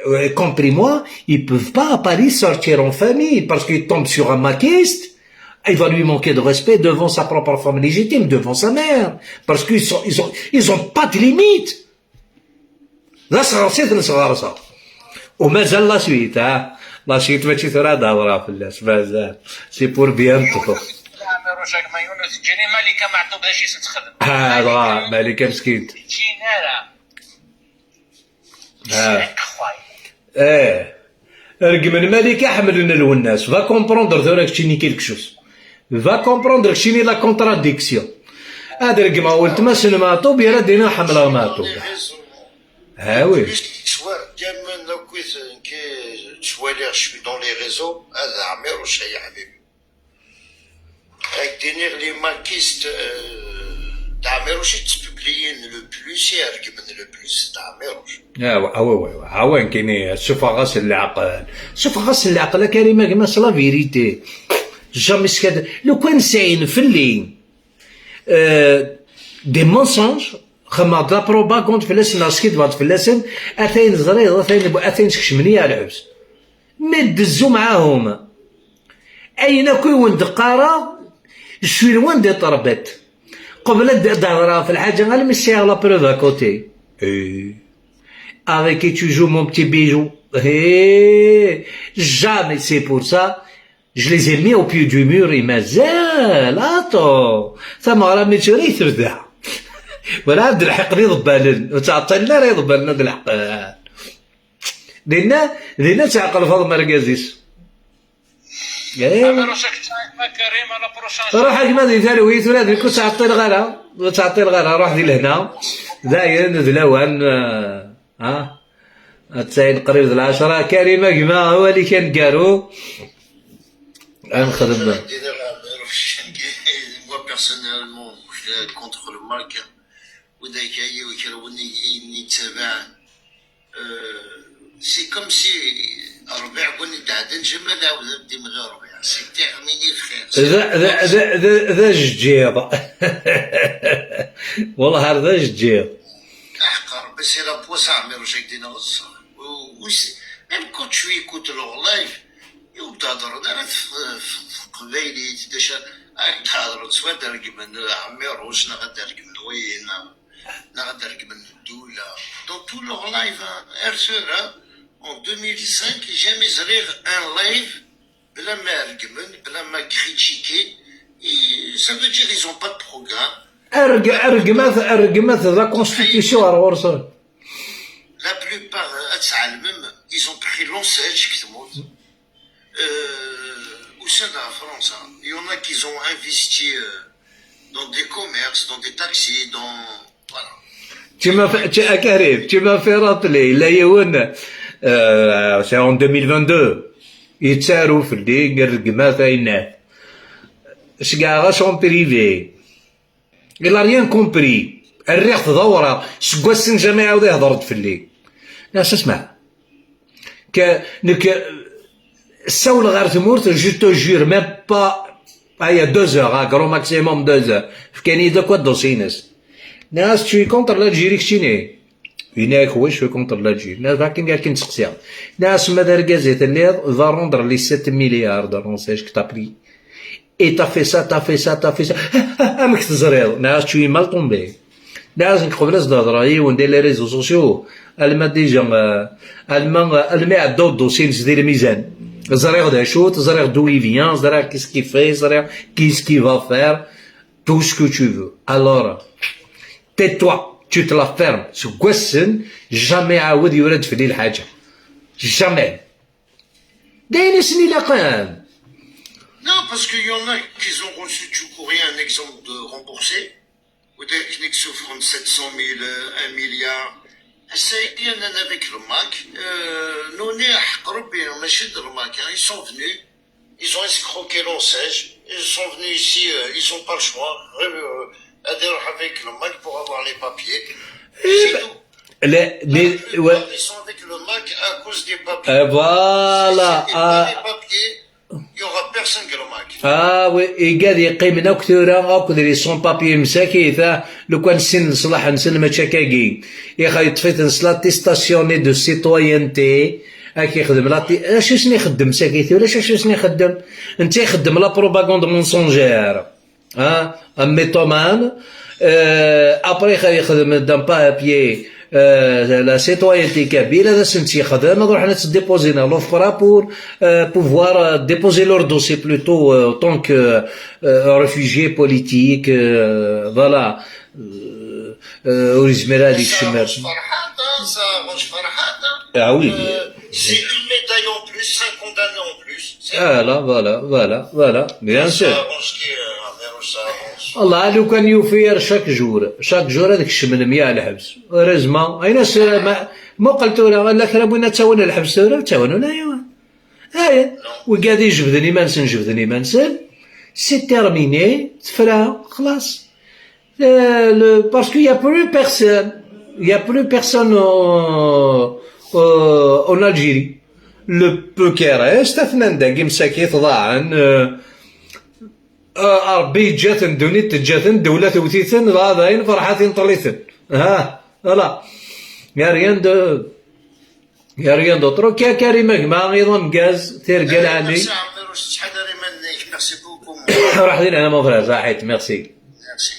euh, compris moi, ils peuvent pas à Paris sortir en famille parce qu'ils tombent sur un maquiste. Il va lui manquer de respect devant sa propre femme légitime, devant sa mère. Parce qu'ils sont, ils ont, ils ont pas de limite. D asɣersi i ten-sɣerseɣ. U mazal la suite, ha? La suite mačči tura ad hedreɣ fell-as, mazal. C'est pour bientôt. Ɛmiruc Agmayun ur teǧǧin i Malika Meɛtub d acu i s-texdem. Ah, dɣa, Malika meskint. Ur teǧǧin ara. Ah. C'est incroyable. Eh. Regmen Malika, ḥemmlen Lwennas. Va comprendre tura keččini quelque chose. Va comprendre keččini la contradiction. Ad regmeɣ weltma-s n Meɛtub, yerra d-iniɣ ḥemmleɣ Meɛtub. Ah oui. Plus que soir, gamin, la quiz, que je vois les, je suis dans les réseaux, هذا عميروش يا حبيبي. Avec des nerfs, les maquistes, euh, d'Amirouche, ils publient le plus, c'est argument le plus d'Amirouche. Ah ouais, ah ouais, ouais, ouais. Ah ouais, كاين سفغاس العقل. سفغاس العقل، كريمة كما c'est la vérité. Jamais سكت. لو كان سعين فلي، euh, des mensonges, خما de la propagande فلاسن، سكت بعد فلاسن، أثين زريض، أثين، أثين سكشمني على الحبس. Mais دزو معاهم. Ayen akk i wen-d-qqareɣ, je suis loin d'être bête. Qbel ad d-, ad d-hedreɣ ɣef lḥaǧa, almi sɛiɣ la preuve à côté. Eh. Avec qui tu joues, mon petit bijou? Eh. Jamais, c'est pour ça, je les ai mis au pied du mur, et mazal, attends. Tameɣra mi tura i tebda. Werɛad d lḥeqq d iḍebbalen, ur ttɛeṭṭilen ara iḍebbalen ad lḥeqq. Dinna, dinna tɛeqqel Faḍma argaz-is. Amiruc, ad k-ttɛiqeɣ a Karim, à la prochaine. Ruḥ a gma di talwit, ula d nekk ur ttɛeṭṭileɣ ara, ur ttɛeṭṭileɣ ara, ruḥ di lehna. Dayen d lawan, eh, ha? Attan qrib d lɛecṛa. Karim a gma, awal-ik aneggaru. Ad nexdem. Moi, personnellement, je suis contre le Mac. Ur d-akka yiwen kra win i, i, i yettabaɛen. Euh, c'est comme si Ṛbiɛ win i d-ɛeddan, jamais ad ɛawden ad d-imɣi Ṛbiɛ. C'est terminé, frère. C'est d d d d d ajeǧǧiḍ. Wellah ar d ajeǧǧiḍ. Aḥeqq Ṛebbi, c'est la poisse, a Ɛmiruc, ak-d-iniɣ ṣṣeḥ. Même quand tu écoutes leur live, ur d-heddren ara f- f- f- teqbaylit, d acu ara d-hedren, s wa ad regmen Ɛmiruc, neɣ ad regmen wayen, neɣ ad regmen ddula. Dans tous leurs lives, hein, ar tura, en deux mille cinq, jamais ẓriɣ un live bla ma regmen, bla ma critiquer. Et ça veut dire ils ont pas de programme. Reg- rregmat rregmat d la constitution ar ɣur-sen. La plupart, euh, ad tɛelmem, ils ont pris l'enseigne deg tmurt. Euh, usan-d ɣer Fransa. Il y en a qui ont investi, euh, dans des commerces, dans des taxis, dans, voilà. Tu m'as fait, tu, a Karim, tu m'as fait rappeler, la yiwen, euh, c'est en deux mille vingt-deux, yettaru fell-i, rregmat ayennat. Ceggɛeɣ-as en privé. Il a rien compris. Rriɣ-t d awraɣ. Seg wass-n jamais iɛawed ihder-d fell-i. Nniɣ-as, asma, que nekk ssawleɣ ɣer tmurt, je te jure, même pas, aya, deux heures, ah, grand maximum deux heures. Fkan-iyi-d akk dossier-ines. Nniɣ-as, tu es contre l'Algérie, keččini? Yenna-ak, oui, je suis contre l'Algérie. Nniɣ-as, akken, akken ttseqsiɣ. Nniɣ-as, ma d argaz i telliḍ, va rendre les sept milliards de renseignements que t'as pris. Et t'as fait ça, t'as fait ça, t'as fait ça. Amek teẓriḍ? Nniɣ-as, tu es mal tombé. Nniɣ-as, nekk qbel ad s-d-hedreɣ yiwen di les réseaux sociaux, alma déjà, euh, alma, euh, alma iɛedda udossier-ines di lmizan. Ẓriɣ d acu-t, ẓriɣ d'où il vient, ẓriɣ qu'est-ce qu'il fait, ẓriɣ qu'est-ce qu'il va faire, tout ce que tu veux. Alors, tais-toi, tu te la fermes. Seg wass-n, jamais iɛawed yura-d fell-i lḥaǧa. Jamais. D ayen i sen-ilaqen. Non, parce qu'il y en a qui ont reçu du courrier un exemple de remboursé, ou des qui souffrent sept cent mille, euh, un milliard. C'est rien avec le Mac. Euh, nous, on est à Rebbi, on est chez le Mac, hein. Ils sont venus, ils ont escroqué l'enseigne, ils sont venus ici, euh, ils sont pas le choix. Euh, à dire avec le Mac pour avoir les papiers. C'est tout. La, la plupart, ils sont avec le Mac à cause des papiers. Euh, voilà. Si c'était pas les papiers, il y aura personne que le Mac. Ah oui, igad yeqqimen akk tura akked les sans-papiers msakit, ah, lukan sin leṣlaḥ-nsen mačči akkagi. Ixa yeṭṭef-iten s l'attestation de citoyenneté, ak ixdem lati-, acu sen-ixeddem sakit, ulac acu sen-ixeddem. Netta ixeddem la propagande mensongère. Hein, un mythomane. Euh, après, il y a un papier, euh, la citoyenneté kabyle, ad asen-tt-yexdem, ad ruḥen ad tt-déposer à l'OFPRA pour, euh, pouvoir, euh, déposer leur dossier plutôt, euh, en tant que, euh, réfugié politique, euh, voilà. Euh, euh, ur yezmir ad ikcem. Ça arrange Ferhat, hein, ça arrange Ferhat, hein. Ah oui. Euh, c'est une médaille en plus, cinq condamnés en plus. Voilà, voilà, voilà, voilà, bien sûr. Wallah, lukan yufi ar chaque jour, chaque jour ad kecmen mya lḥebs. Heureusement, ayen as-, ma, muqel tura, la kra n win ad ttawin lḥebs tura, ur ttawin ula yiwen. Ayen, wigad ijebden iman-nsen, jebden iman-nsen, c'est terminé, tefra, xlas. Euh, le, parce qu'il y a plus personne, il y a plus personne au, au, en Algérie. Le peu qui reste, atnan dagi msakit ḍaɛen, euh, euh, Rebbi yeǧǧa-ten, ddunit teǧǧa-ten, ddewla tewwet-iten, dɣa dayen ferḥat inṭel-iten. Ha, voilà. Il y a rien de, il y a rien d'autre. Ok, a Karim a gma, iḍ ameggaz, tirga lɛali. Merci, Ɛmiruc, ttḥadar iman-ik. Merci beaucoup. Ruḥ di lehna, mon frère, saḥit, merci. Merci.